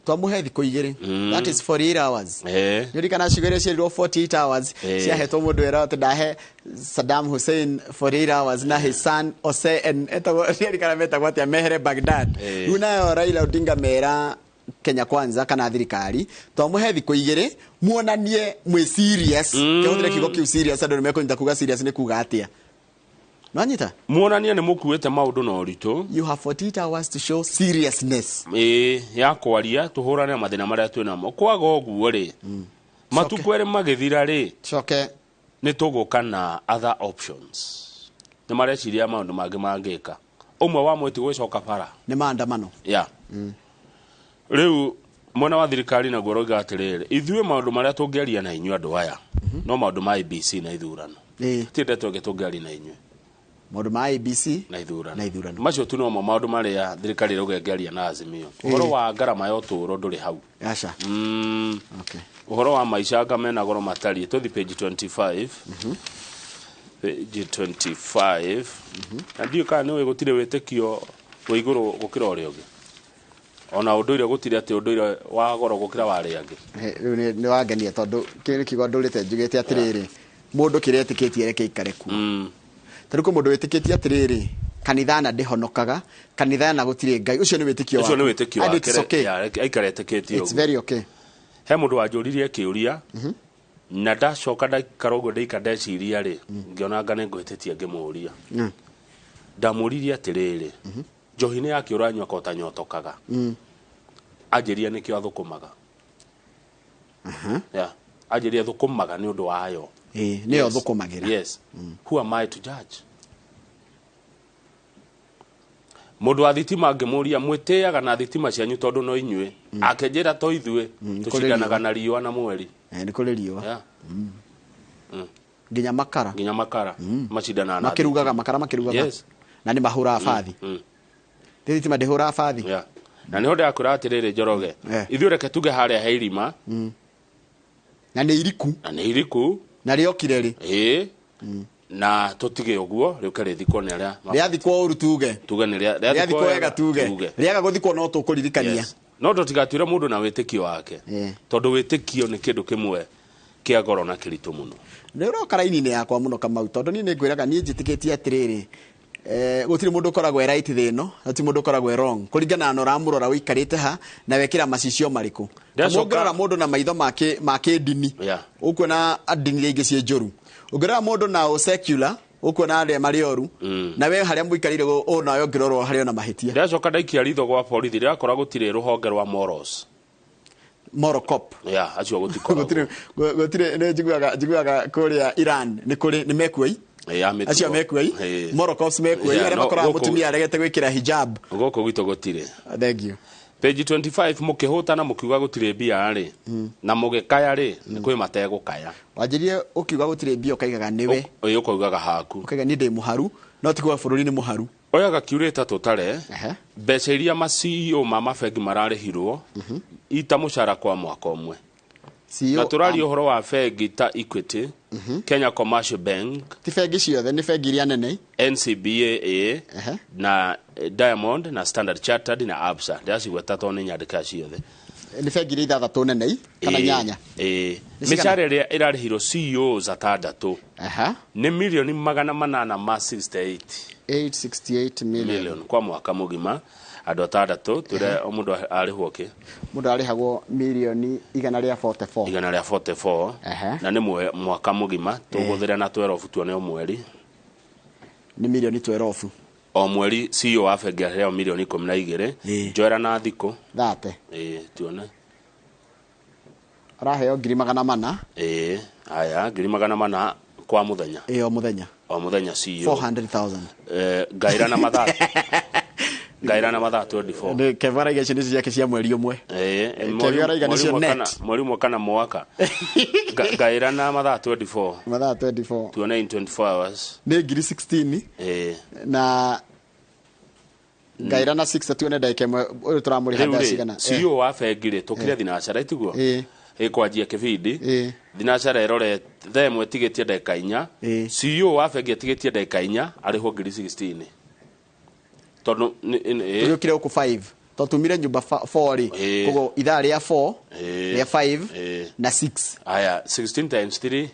Twamũhe thikũ igĩrĩ. That is 48 hours. Nĩũririkana ciugo iria ciĩrirwo 48 hours ciahetwo mũndũ werwo atĩ ndahe Saddam Hussein 48 hours na his son Hossein etagwo ndirikana metagwo atĩa mehere Baghdad. Rĩu nayo Raila Odinga mera Kenya Kwanza kana thirikari twamũhe thikũ igĩrĩ muonanie mwĩ serious. Kĩhũthĩre kiugo kĩu serious andũ nĩmekũnyita kuga serious nĩ kuga atĩa. Nwanyita? Muonanie nĩ mũkuĩte maũndũ na ũritũ. You have 48 hours to show seriousness. Ya kwaria tũhũrane na mathĩna marĩa twĩ namo. Kwaga ũguo rĩ, matukũ erĩ magĩthira rĩ, coke nĩ tũgũka na other options. Nĩ mareciria maũndũ mangĩ mangĩka. Ũmwe wamo ti gũcoka bara. Nĩ maandamano. Rĩu mwena wa thirikari naguo ũroiga atĩrĩrĩ, ithuĩ maũndũ marĩa tũngĩaria na inyuĩ andũ aya, no maũndũ ma ABC na ithurano. Ti ndeto ĩngĩ tũngĩaria na inyuĩ. Maũndũ ma ABC na ithurano. Macio tu nomo maũndũ marĩa thirikari ĩrauga ĩngĩaria na Azimio. Ũhoro wa ngarama ya ũtũũro ndũrĩ hau. Aca. Okay. Ũhoro wa maica anga mena goro matariĩ. Tũthiĩ page 25. Page 25. Na ndiũĩ kana nĩũĩ gũtirĩ wĩtĩkio wĩ igũrũ gũkĩra ũrĩa ũngĩ. Ona ũndũire gũtirĩ atĩ ũndũire wa goro gũkĩra wa arĩa angĩ. Rĩu nĩ wangenia tondũ kĩu nĩ kiugo ndũrĩte njugĩte atĩrĩrĩ, mũndũ kĩrĩa etĩkĩtie reke aikare kuo. Tarĩu kwĩ mũndũ wĩtĩkĩtie atĩrĩrĩ, kanitha na ndĩhonokaga, kanitha na gũtirĩ Ngai, ũcio nĩ wĩtĩkio wake. Ũcio nĩ wĩtĩkio wake. Aikare etĩkĩtie ũguo. It's very okay. He mũndũ wanjũririe kĩũria, na ndacoka ndaikara ũguo ndaika ndeciria rĩ, ngĩona anga nĩ ngũhĩtĩtie ngĩmũũria. Ndamũririe atĩrĩrĩ, njohi nĩ yake ũranyua ko ũtanyotokaga. Anjĩria nĩkĩo athũkũmaga. Anjĩria thũkũmaga nĩ ũndũ wayo. Nĩyo thũkũmagĩra. Yes. Who am I to judge? Mũndũ wa thitima ngĩmũria mwĩtĩaga na thitima cianyu tondũ no inyuĩ. Akĩnjĩra to ithuĩ tũcindanaga na riũa na mweri. Nĩ kũrĩ riũa. Nginya makara. Nginya makara. Macindanaga na makĩrugaga makara makĩrugaga. Yes. Na nĩ mahũraga bathi. Thitima ndĩhũraga bathi. Na nĩho ndĩrakwĩra atĩrĩrĩ Njoroge. Ithuĩ reke tuge harĩa he irima. Na nĩ iriku. Na nĩ iriku. Na rĩokire rĩ. Na tũtige ũguo rĩũke rĩthikwo nĩ arĩa rĩathikwo ũru tuge. Tuge nĩ rĩathikwo wega tuge. Rĩaga gũthikwo no tũkũririkania. No tũtigatuĩre mũndũ na wĩtĩkio wake. Tondũ wĩtĩkio nĩ kĩndũ kĩmwe kĩa goro na kĩritũ mũno. Nĩ ũroka raini-inĩ yakwa mũno Kamau tondũ niĩ nĩ ngwĩraga niĩ njĩtĩkĩtie atĩrĩrĩ, gũtirĩ mũndũ ũkoragwo e right thĩ ĩno, gũtirĩ mũndũ ũkoragwo e wrong. Kũringana na ũramũrora ũikarĩte ha na wekĩra macicio marĩkũ. Ũngĩrora mũndũ na maitho ma kĩndini, ũkuona ndini iria ingĩ ciĩ njũru. Ũngĩrora mũndũ na secular, ũkuona arĩa marĩ oru, na we harĩa mũikarĩire ũ nawe ũngĩrorwo harĩ ona mahĩtia. Ndacoka ndaikia ritho gwa borithi ndĩrakora gũtirĩ rũhonge rwa morals. Moral cop. Acio gũtikoragwo. Gũtirĩ nĩ njiguaga kũrĩa Iran nĩ kũrĩ nĩ mekuoi. Acio mekuoi. Moral cops mekuoi arĩa makoraga mũtumia aregete gwĩkĩra hijab. Gũkũ gwitũ gũtirĩ. Thank you. Page 25 mũkĩhũtana mũkiuga gũtirĩ mbia rĩ, na mũgĩkaya rĩ, nĩ kwĩ mategũkaya. Wanjĩrire ũkiuga gũtirĩ mbia ũkaigaga nĩwe. Ũkaugaga haku. Ũkaiga niĩ ndĩ mũharu, no ti kuga bũrũri nĩ mũharu. Oyaga kiurĩta tũtare, mbeca iria ma CEO ma mabengi mararĩhirwo, ita mũcara kwa mwaka ũmwe. Na tũraria ũhoro wa bengi ta Equity, Kenya Commercial Bank, ti bengi ciothe, nĩ bengi iria nene, NCBA, na Diamond na Standard Chartered na Absa. Ndĩracigweta tondũ nĩ nyandĩka ciothe. Nĩ bengi iria ithathatũ nene i kana nyanya. Ĩĩ. Nĩ cigana? Mĩcara ĩrĩa ĩrarĩhirwo CEOs atandatũ nĩ milioni 868. 868 million. Million kwa mwaka mũgima, andũ atandatũ. Twĩre o mũndũ arĩhwo kĩ? Mũndũ arĩhagwo milioni 144. 144, na nĩ mwaka mũgima. Tũgũthĩre na 12 tuone o mweri. Nĩ milioni 12. O mweri CEO wa bengi arĩhagwo milioni 12. Njoera na thikũ 30. Ĩĩ, tuone. Araheo 400,000. Ĩĩ, haya, 400,000 kwa mũthenya. Ĩĩ, o mũthenya. O mũthenya CEO. 400,000. Ngaĩra na mathaa 24. Nĩ Kevo araiga icio nĩcio ciake cia mweri ũmwe. Ĩĩ. Kevo araiga Mweri nĩcio ũmwe net. Mweri ũmwe kana mwaka. Ngaĩra na mathaa 24. Mathaa 24. Tuone in 24 hours. Nĩ ngiri 16. Ĩĩ. Na ngaĩra na 6 tuone ndagĩka ĩmwe ũyũ tũramũrĩha Rĩu mbeca rĩ, cigana. CEO wa bengi rĩ, tũkire thinacara itiguo ĩkwanjia kĩbindi thinacara ĩrore thaa ĩmwe ĩtigĩtie ndagĩka 4. CEO wa bengi ĩtigĩtie ndagĩka 4 arĩhwo ngiri 16 tondũ Tũgĩũkire gũkũ 5 tondũ tumire nyũmba 4 rĩ, koguo ithaa rĩa 4, rĩa 5 na 6. Aya, 16 times 3.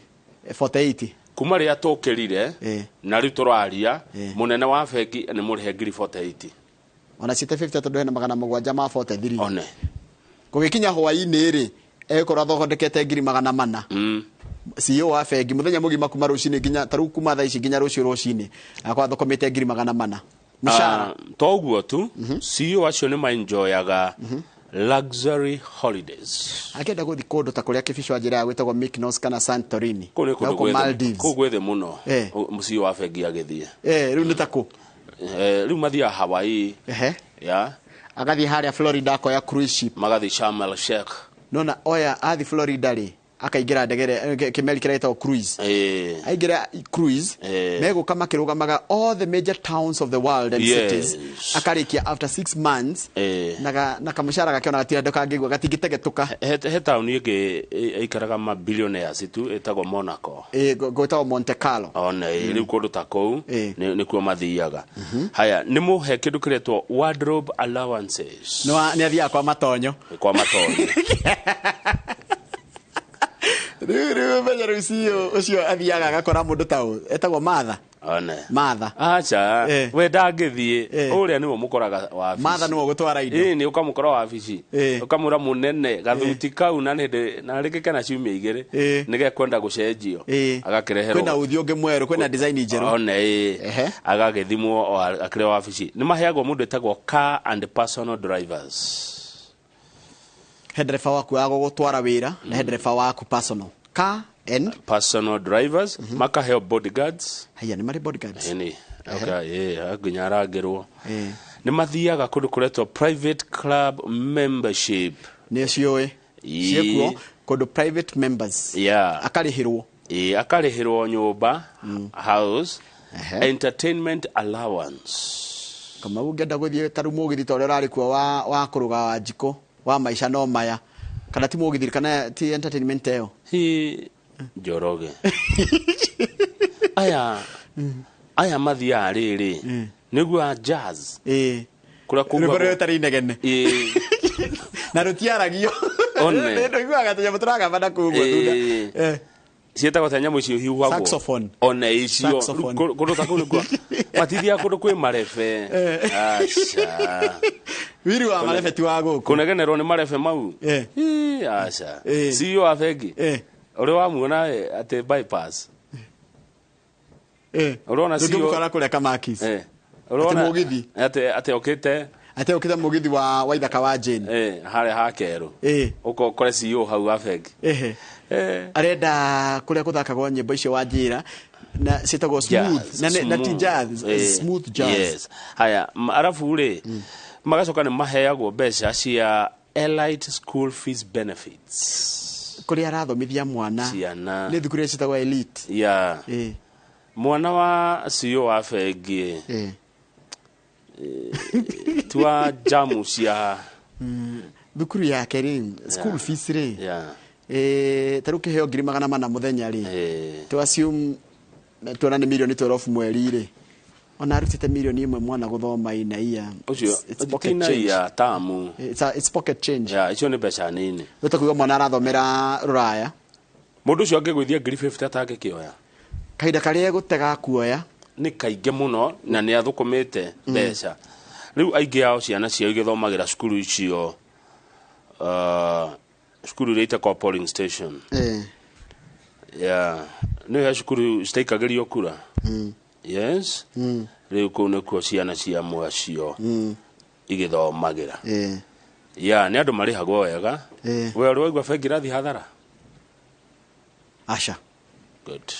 48. Kuma rĩrĩa tũkĩrire na rĩu tũraria, mũnene wa bengi nĩ mũrĩhe ngiri 48. Ona ciĩte 50 tondũ hena 743. One. Gũgĩkinya hwaĩ-inĩ rĩ, egũkorwo athondekete 400,000. CEO wa bengi mũthenya mũgima kuma rũcinĩ nginya tarĩu kuma thaa ici nginya rũciũ rũcinĩ akorwo athũkũmĩte 400,000 mũcara. Ah, to ũguo tu, CEO acio nĩ maenjoyaga luxury holidays. Akĩenda gũthiĩ kũndũ ta kũrĩa kĩbico anjĩraga gwĩtagwo Mykonos kana Santorini. Kũu nĩ Na kũndũ gũkũ Maldives. Kũu gwĩ thĩ mũno. Mũciĩ wa bengi agĩthiĩ. Rĩu nĩ ta kũ? Rĩu mathiaga Hawaii. Ya. Agathiĩ harĩa Florida akoya cruise ship. Magathiĩ Sharm el Sheikh. Nona oya athi Florida rĩ, akaingĩra ndege kĩmeri kĩrĩa gĩtagwo cruise. Aingĩra cruise, megũka makĩrũgamaga all the major towns of the world and cities. Akarĩkia after 6 months na kamũcara gake ona gatirĩ andũ kangĩigua gatingĩtegetũka. He taũni ĩngĩ ĩikaraga ma billionaires tu ĩtagwo Monaco. Ĩ, gwĩtagwo Monte Carlo. One rĩu kũndũ ta kũu nĩkuo mathiaga. Haya, nĩ mũhe kĩndũ kĩretwo wardrobe allowances. Nĩ athiaga kwa matonyo. Kwa matonyo. Rĩu menya rĩu CEO ũcio athiaga agakora mũndũ ta ũ etagwo Martha. One. Martha. Aca, we ndangĩthiĩ ũrĩa nĩwe mũkoraga wabici. Martha nĩwe ũgũtwara indo. Ĩĩ, nĩ ũkamũkora wabici, ũkamwĩra mũnene gathuti kau na nĩ na rĩngĩ kana ciumia 2 nĩ gekwenda gũcenjio, agakĩreherwo. Kwĩna ũthiũ ũngĩ mwerũ, kwĩna design njerũ. One, ĩĩ, agagĩthimwo o akĩrĩ wabici. Nĩ maheagwo mũndũ ĩtagwo car and personal drivers. He ndereba waku wa gũgũtwara wĩra na he ndereba waku personal car and personal drivers. Makaheo bodyguards. Haya, nĩ marĩ bodyguards? Ĩni, okay, ĩĩ, nginya arangĩrwo. Nĩ mathiaga kũndũ kũretwo private club membership. Nĩ ciũĩ ciĩkuo kũndũ private members. Akarĩhĩrwo. Ĩĩ, akarĩhĩrwo nyũmba, house, entertainment allowance. Kamau, ũngĩenda gũthiĩ ta rĩu mũgithi ta ũrĩa ũrarĩ kuo wa kũrũga wa njikũ wa maica no maya, kana ti mũgithi kana ti entertainment ĩyo? Hi, Njoroge, aya mathiaga rĩrĩ nĩguo jazz kũrĩa Rwĩmbo rũrĩa rũtarĩ inegene Ĩĩ. Na rũtiaragio. One. Ndũiguaga tũnyamũ tũragamba na kũu ũguo thutha. Ĩĩ. Ciĩtagwo ta nyamũ icio hihuhagwo. Saxophone. One icio. Saxophone. Rĩu kũndũ ta kũu nĩkuo matithiaga kũndũ kwĩ marebe, aca. Wiri wa marebe ti wa gũkũ. Kũnegenerwo nĩ marebe mau. Ĩ, aca. CEO wa bengi ũrĩa wamuona atĩ bypass ũrona CEO Ndũngĩmũkora kũrĩa Kamakis. Ũrona Atĩ mũgithi. Atĩ okĩte. Atĩ okĩte mũgithi wa ithaka wa Jane. Harĩa ha kerũ ũkore CEO hau wa bengi. Arenda kũrĩa kũthakagwo nyĩmbo icio wa njĩra na ciĩtagwo smooth na na ti jazz, smooth jazz. Yes. Haya, arabu rĩ, magacoka nĩ maheagwo mbeca cia elite school fees benefits. Kũrĩa arathomithia mwana. Ciana. Nĩ thukuru iria ciĩtagwo elite. Ya mwana wa CEO wa bengi tua jamu cia Thukuru yake rĩ, school fees rĩ, ta rĩu kĩheo 400,000 mũthenya rĩ, to assume tuona nĩ milioni 12 mweri rĩ, Ona arutite milioni 1 mwana guthoma inaia. Ucio inaia tamu. It's pocket change. Yeah, icio ni mbeca nini. Weta mwana arathomera ruraya. Mundu ucio angigwithia ngiri 50 atangikioya. Kahinda karia egutega kuoya ni kaingĩ mũno na nĩ athũkũmĩte mbeca. Rĩu aingĩ ao ciana ciao igĩthomagĩra cukuru icio, cukuru iria itakwa polling station. Yeah, nĩ he cukuru citaikagĩrio kura. Yes. Rĩu kũu nĩkuo ciana cia mwacio igĩthomagĩra. Yeah, nĩ andũ marĩhagwo wega. We ũrĩ waigua bengi ĩrathiĩ hathara? Aca. Good.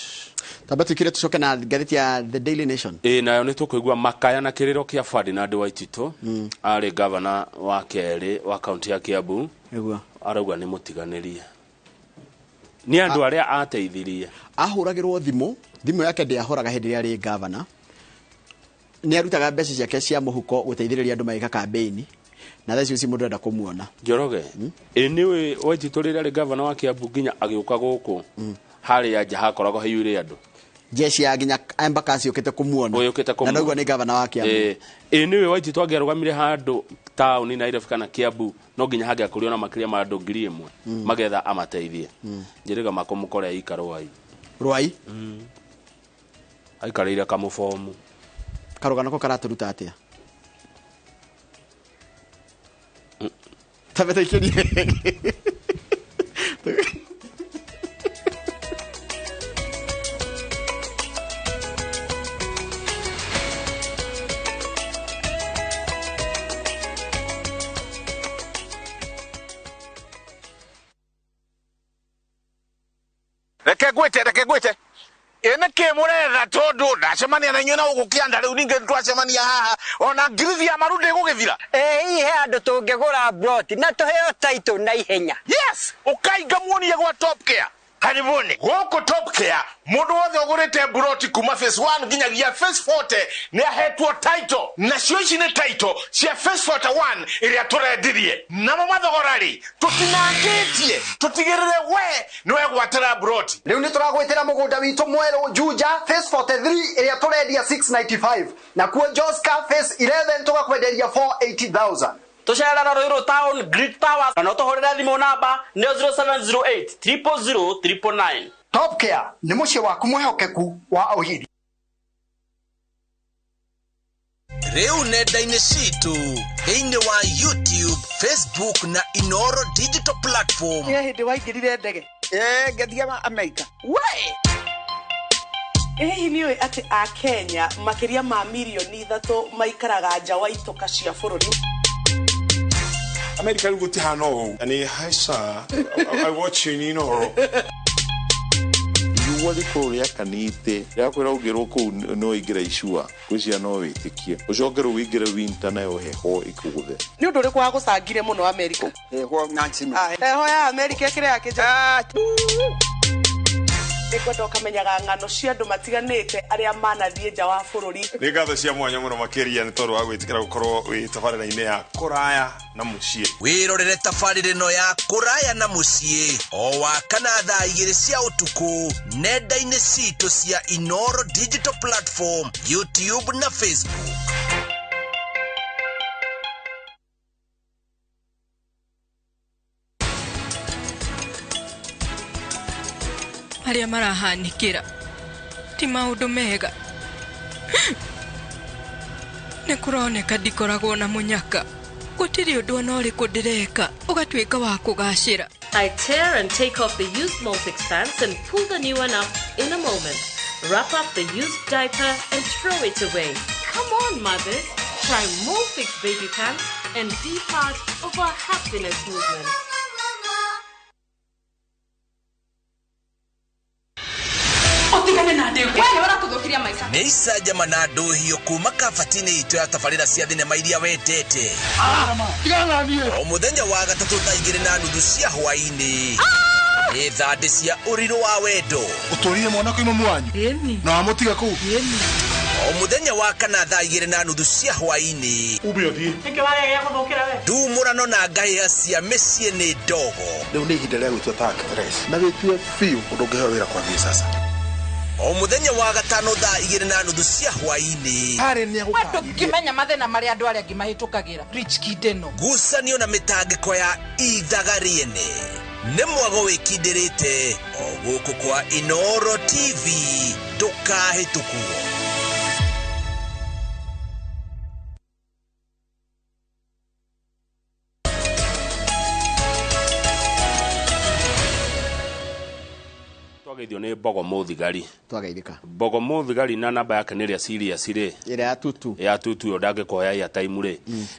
Tamba tuikire tucoke na ngathĩti ya The Daily Nation. Nayo nĩ tũkũigua makaya na kĩrĩro kĩa Ferdinand Waititũ, arĩ gavana wa kerĩ wa kaunti ya Kiambu. Nĩguo. Arauga nĩ mũtiganĩrie. Nĩ andũ arĩa ateithirie. Ahũragĩrwo thimũ, thimũ yake ndĩahoraga hĩndĩ ĩrĩa arĩ gavana. Nĩ arutaga mbeca ciake cia mũhuko gũteithĩrĩria andũ magĩka campaign. Na thaa icio mũndũ enda kũmuona. Njoroge. Nĩũĩ Waititũ rĩrĩa arĩ gavana wa Kiambu nginya agĩũka gũkũ. Harĩa nja hakoragwo haiyũire andũ. Jeshi ya nginya Embakasi yũkĩte kũmuona. Na ndaigua nĩ gavana wa Kiambu. Nĩũĩ Waititũ angĩarũgamire handũ taũni Nairobi kana Kiambu no nginya hangĩakorirwo na makĩria ma andũ 1000 magetha amateithie. Njĩrĩga makũmũkore aikara Rwai. Rwai? Aikarĩire kamũbomu. Karũgano ko karatũruta atĩa? Tambe tũikĩrie. Reke ngwĩte ĩ nĩkĩ mũretha tondũ ndacemania na inyuĩ na gũkũ kĩanda rĩu ningĩ twacemania haha ona ngirithi ya maru ndĩgũgĩthira. Ĩ he andũ tũngĩgũra broti na tũheo title na ihenya. Yes, ũkainga muonie gwa Top Care. Karibuni gũkũ Top Care mũndũ wothe ũgũrĩte broti kuma phase 1 nginyagia phase 40 nĩ ahetwo title. Nacio ici nĩ title cia phase 41 ĩrĩa tũrendirie. Namo mathogora rĩ tũtinangĩtie tũtigĩrĩre we nĩ wegwatĩra broti. Rĩu nĩ tũragwĩtĩra mũgũnda witũ mwerũ Juja phase 43 ĩrĩa tũrendia 695 na kuo Joska phase 11 tũgakwenderia 480,000. Tucerera Ruiru Town Greek Towers kana ũtũhũrĩre thimũ namba nĩ 0708 000 999. Top Care nĩ mũciĩ waku mwĩhokeku wa ũhiri. Rĩu nenda-inĩ citũ thĩinĩ wa YouTube, Facebook na Inoro digital platform. Nĩ hĩndĩ waingĩrire ndege. Ngĩthiĩ Amerika. We! Hihi nĩũĩ atĩ a Kenya makĩria ma milioni 3 maikaraga nja wa itoka cia bũrũri? America rĩu gũtihana ũũ. Nĩ haica, I watch you in Inoro. Riũa rĩkorwo rĩakanĩte rĩakwĩra ũngĩrwo kũu no ũingĩre icua gwĩciria no wĩtĩkie ũcoke rĩu ũingĩre winter nayo heho ĩkũgũthe. Nĩ ũndũ ũrĩkũ wagũcangire mũno America? Heho Nancy. Heho ya America ĩkĩrĩ ya kĩnja. Nĩngwenda ũkamenyaga ng'ano cia andũ matiganĩte arĩa manathiĩ nja wa bũrũri. Nĩ ngatho cia mwanya mũno makĩria nĩ tondũ wa gwĩtĩkĩra gũkorwo wĩ tabarĩra-inĩ ya kũraya na mũciĩ. Wĩrorere tabarĩra ĩno ya kũraya na mũciĩ o wa kana thaa 2 cia ũtukũ nenda-inĩ citũ cia Inoro digital platform, YouTube na Facebook. Marĩa marahanĩkĩra ti maũndũ mega. Nĩ kũroneka ndikoragwo na mũnyaka. Gũtirĩ ũndũ ona ũrĩkũ ndĩreka ũgatuĩka wa kũgacĩra. I tear and take off the used Molfix pants and pull the new one up in a moment. Wrap up the used diaper and throw it away. Come on, mothers. Try Molfix baby pants and be part of our happiness movement. Nĩ icanjama na ndũhio kuma kabati-inĩ itũ ya tabarĩra cia thinema iria wendete. O mũthenya wa gatatũ thaa 2:30 cia hwaĩ-inĩ. Nĩ thandĩ cia ũrirũ wa wendo. Ũtũrire mwana kuuma mwanyu na wamũtiga kũu. O mũthenya wa kana thaa 2:30 cia hwaĩ-inĩ. Ume ũthiĩ. Nĩkĩ waregea gũthũkĩra we? Ndumũrano na ngahĩha cia mĩciĩ nĩ ndogo. Rĩu nĩ ihinda rĩa gwĩtua ta actress na wĩtue biũ ũndũ ũngĩheo wĩra kwambia sasa. O mũthenya wa gatano thaa 2:30 cia hwaĩ-inĩ. We ndũngĩmenya mathĩna marĩa andũ arĩa angĩ mahĩtũkagĩra. Rich Kid ĩno. Ngucanio na mĩtangĩko ya ithaga rĩene nĩ mwago wĩkindĩrĩte o gũkũ kwa Inoro TV, ndũkahĩtũkwo. Twageithio nĩ Mbogo Mũthigari. Twageithĩka. Mbogo Mũthigari na namba yake nĩ ĩrĩa serious rĩ. Ĩrĩa ya tutu. Ya tutu ĩyo ndangĩkũhoya airtime rĩ.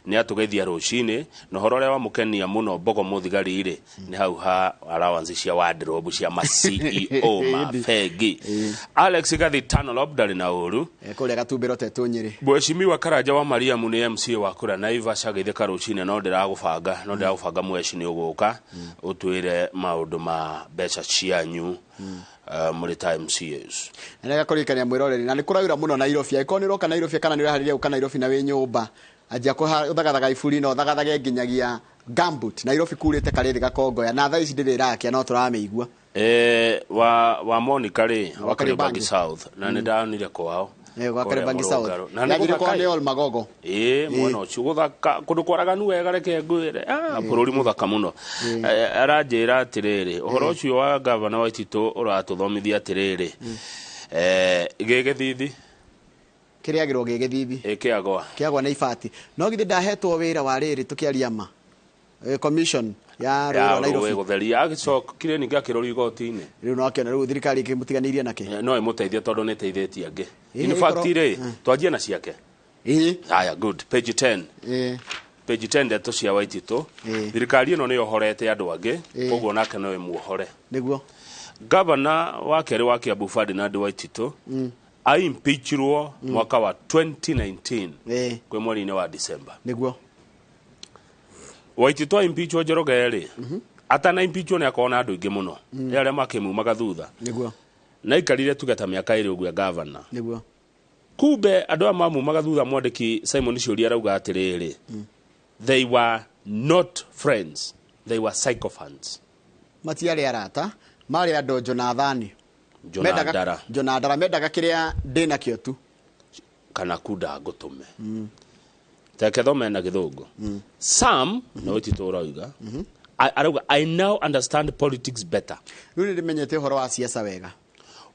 Nĩ atũgeithia rũcinĩ na ũhoro ũrĩa wamũkenia mũno Mbogo Mũthigari rĩ nĩ hau ha allowance cia wardrobe cia ma CEO ma bengi. Alex Gathi Tanolob ndarĩ na ũru. Kũrĩa Gatumbĩro tetũ Nyĩrĩ. Mheshimiwa Karanja wa Mariamu nĩ MCA wa kũrĩa Naivasha geithĩka rũcinĩ, no ndĩragũbanga, no ndĩragũbanga mweci nĩ ũgũka ũtwĩre maũndũ ma mbeca cianyu mũrĩ ta MCAs. Na nĩ gakũririkania mwĩroreri na nĩ kũraura mũno Nairobi. Angĩkorwo nĩ ũroka Nairobi kana nĩ ũreharĩria gũka Nairobi na wĩ nyũmba, anjia kũthagathaga iburi na ũthagathage nginyagia gumboot. Nairobi kurĩte karĩrĩ gakongoya na thaa ici ndĩrĩ ĩrakia no tũramĩigua. Wa Monica rĩ, Wa wa Kariobangi Kariobangi. South, na nĩ ndonire kwao. Gwa Kũrĩa Kariobangi South. Mũrũngarũ. Na nĩ Yanjire gũthaka kwao nĩ ĩ. Ol Magogo. Mwena ũcio gũthaka kũndũ kwaraganu wega, reke ngwĩre. Bũrũri mũthaka mũno. Aranjĩra atĩrĩrĩ, ũhoro ũcio wa gavana wa Waititu ũratũthomithia atĩrĩrĩ, gĩ gĩthithi Kĩrĩagĩrwo gĩ gĩthithi. Kĩagwa. Kĩagwa nĩ ibati. No githĩ ndahetwo wĩra wa rĩrĩ tũkĩaria ma. Commission ya rũĩ Ya rwa Nairobi. rũĩ gũtheria, agĩcokire ningĩ akĩrorio igoti-inĩ. Rĩu no akĩona rĩu thirikari ĩkĩmũtiganĩirie nakĩ. No ĩmũteithie tondũ nĩ ĩteithĩtie angĩ. In Ĩĩ, fact ĩkorwo- rĩ, twanjie na ciake. Haya, good. Page 10. Page 10 ndeto cia Waititu. Thirikari ĩno nĩ yohorete andũ angĩ, koguo nake no ĩmuohore. Nĩguo. Gavana wa kerĩ wa Kiambu Ferdinand Waititu aimpeachirwo mwaka wa 2019 kwĩ mweri-inĩ wa December. Nĩguo. Waititu aimpeachwo Njoroge rĩ, atana impeachwo nĩ akorwo na andũ aingĩ mũno. Nĩ arĩa makĩmumaga thutha. Nĩguo. Na aikarire tuge ta mĩaka 2 ũguo gavana. Nĩguo. Kumbe andũ aya mamumaga thutha, mwandĩki Simon Ciũria arauga atĩrĩrĩ, they were not friends, they were sycophants. Matiarĩ arata, marĩ andũ Jonathani. Jona Ndara. Jona Ndara mendaga kĩrĩa ndĩnakĩo tu. Kana kunda ngũtũme. Teke thome na gĩthũngũ. Sam no Waititu ũrauga. Arauga I now understand politics better. Rĩu nĩ ndĩmenyete ũhoro wa siasa wega.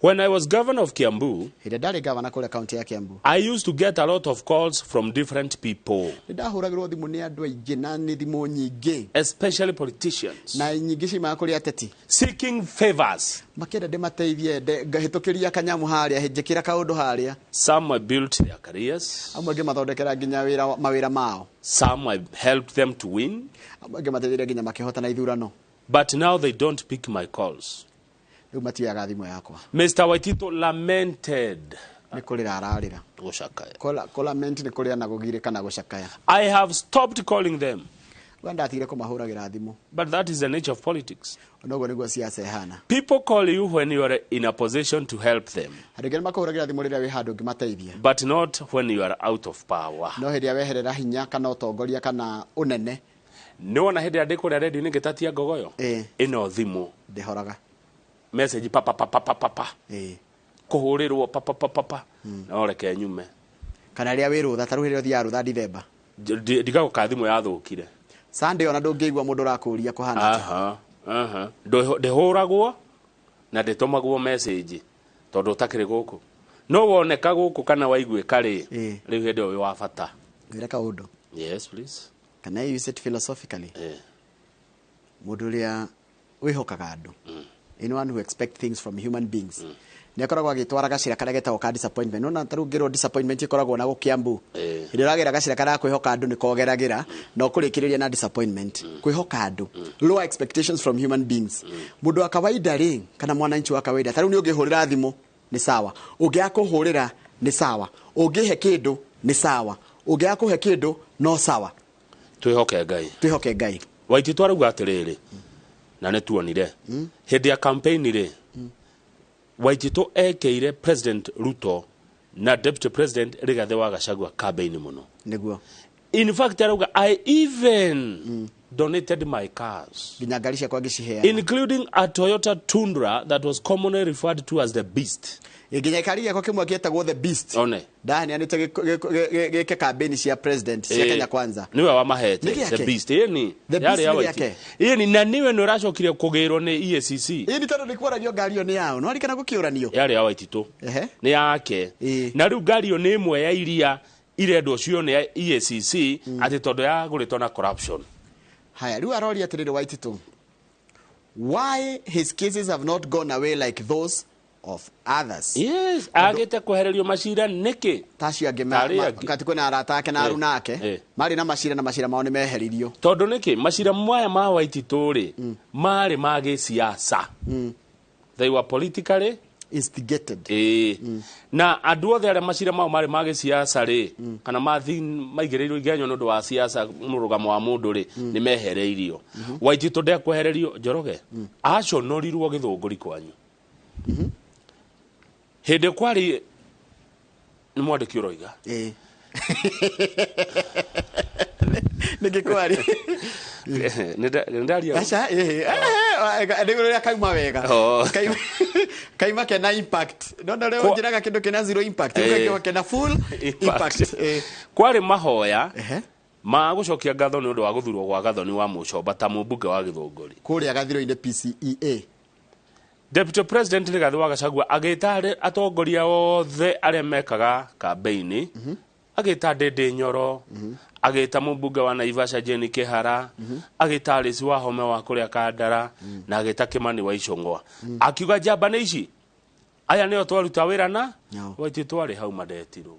When I was governor of Kiambu, Hĩndĩ ndarĩ gavana kũrĩa kaunti ya Kiambu, I used to get a lot of calls from different people, nĩ ndahũragĩrwo thimũ nĩ andũ aingĩ na nĩ thimũ nyingĩ, especially politicians, na nyingĩ ciumaga kũrĩ ateti, seeking favors. Makĩenda ndĩmateithie, ngahĩtũkĩria kanyamũ harĩa, njĩkĩra kaũndũ harĩa. Some I built their careers. Amwe ngĩmathondekera nginya mawĩra mao. Some I helped them to win. Amwe ngĩmateithĩrĩria nginya makĩhotana ithurano. But now they don't pick my calls. Rĩu matioyaga thimũ yakwa. Mr. Waititu lamented. Nĩ kũrĩra ararĩra. Gũcakaya. Kũlament nĩ kũrĩra na gũgirĩka na gũcakaya. I have stopped calling them. We ndatigire kũmahũragĩra thimũ. But that is the nature of politics. Noguo nĩguo siasa ĩhana. People call you when you are in a position to help them, Andũ aingĩ nĩmakũhũragĩra thimũ rĩrĩa wĩ handũ ũngĩmateithia. but not when you are out of power. No hĩndĩ ĩrĩa weherera hinya kana ũtongoria kana ũnene. Nĩ wona hĩndĩ ĩrĩa ndĩ kũrĩa redio-inĩ ngĩtatia ngogoyo? Ĩno thimũ. Ndĩhoraga. Message pa pa pa pa pa pa pa. Kũhũrĩrwo pa pa pa pa pa. No reke nyume. Kana rĩrĩa wĩ rũtha, ta rĩu rĩrĩa ũthiaga rũtha Dithemba. Ndigagũka thimũ yathũkire. Sunday ona ndũngĩigua mũndũ ũrakũria kũhana atĩa. Aha, aha. Ndĩhũragwo na ndĩtũmagwo message tondũ ũtakĩrĩ gũkũ. No woneka gũkũ kana waiguĩka rĩ, rĩu hĩndĩ ĩyo wĩ wa bata. Ngwĩre kaũndũ. Yes, please. Can I use it philosophically? Mũndũ ũrĩa wĩhokaga andũ. Anyone who expect things from human beings. Nĩ akoragwo agĩtwara gacĩra karĩa getagwo ka disappointment. Nona ta rĩu ngĩrwo disappointment ĩkoragwo na gũkĩambu. Hĩndĩ ĩrĩa ũragera gacĩra karĩa kwĩhoka andũ nĩ kogeragĩra na ũkũrĩkĩrĩria na disappointment. Kwĩhoka andũ. Lower expectations from human beings. Mũndũ wa kawaida rĩ, kana mwananchi wa kawaida, ta rĩu nĩ ũngĩhũrĩra thimũ nĩ sawa. Ũngĩaga kũhũrĩra nĩ sawa. Ũngĩhe kĩndũ nĩ sawa. Ũngĩaga kũhe kĩndũ no sawa. Twĩhoke Ngai. Twĩhoke Ngai. Waititu arauga atĩrĩrĩ, na nĩ tuonire hĩndĩ ya campaign rĩ, Waititu ekeire President Ruto na Deputy President Rigathi wa Gachagua campaign mũno. Nĩguo. In fact arauga I even Donated my cars, Nginya ngari ciakwa ngĩciheana. Including a Toyota Tundra that was commonly referred to as the Beast. Nginya gĩkari gĩakwa kĩmwe gĩetagwo the Beast. One. Ndaheanĩte gĩke campaign cia president cia Kenya Kwanza. Niwe wamahete. Nĩ gĩake? The Beast, ĩni. The Beast Yarĩ ya nĩ Waititu. gĩake? Ĩni, na niwe nĩ ũracokire kũgĩrwo nĩ EACC. Ĩni, tondũ nĩ kwaragio ngari ĩyo nĩ yao, no arikana gũkĩũranio. Yarĩ ya Waititu. Nĩ yake. Na rĩu ngari ĩyo nĩ ĩmwe ya iria irendwo cio nĩ EACC atĩ tondũ yagũrĩtwo na corruption. Haya, rĩu aroria atĩrĩrĩ, Waititu, why his cases have not gone away like those of others. Yes, agĩte kwehererio macira nĩkĩ? Tacio angĩ. Tarĩ angĩ. Kati kwĩna arata ake na aruna ake marĩ na macira, na macira mao nĩ meheririo. Tondũ nĩkĩ macira maya ma Waititu rĩ, marĩ ma gĩsiasa. They were politically instigated. Na andũ othe arĩa macira mao marĩ ma gĩsiasa rĩ, kana mathi maigĩrĩirwo igenyo nĩ ũndũ wa siasa, mũrũgamo wa mũndũ rĩ, nĩ mehereirio. Waititu ndekwehererio. Njoroge aconorirwo Gĩthũngũri kwanyu hĩndĩ kwarĩ nĩ mwandĩki ũroiga. Nĩkĩ kwarĩ? Nĩ ndaria. Aca, nĩ ũrĩa kauma wega. Oh. Kaima kena impact. No na rĩu njĩraga kĩndũ kĩna zero impact. Ũgekĩwa kena full impact. Kwarĩ mahoya ma gũcokia ngatho nĩ ũndũ wa gũthurwo gwa Gathoni wa Mũcomba ta mũmbunge wa Gĩthũngũri. Kũrĩa gathiro-inĩ PCEA. Deputy President Rigathi wa Gachagua agĩta atongoria othe arĩa mekaga kambeini, agĩta Ndĩndĩ Nyoro, agĩta mũmbunge wa Naivasha Jane Kĩhara, agĩta Alice Wahome wa kũrĩa Kandara, na agĩta Kĩmani wa Icũng'wa, akiuga njamba nĩ ici, aya nĩo twaruta wĩra na No. Waititu arĩ hau mandetirwo.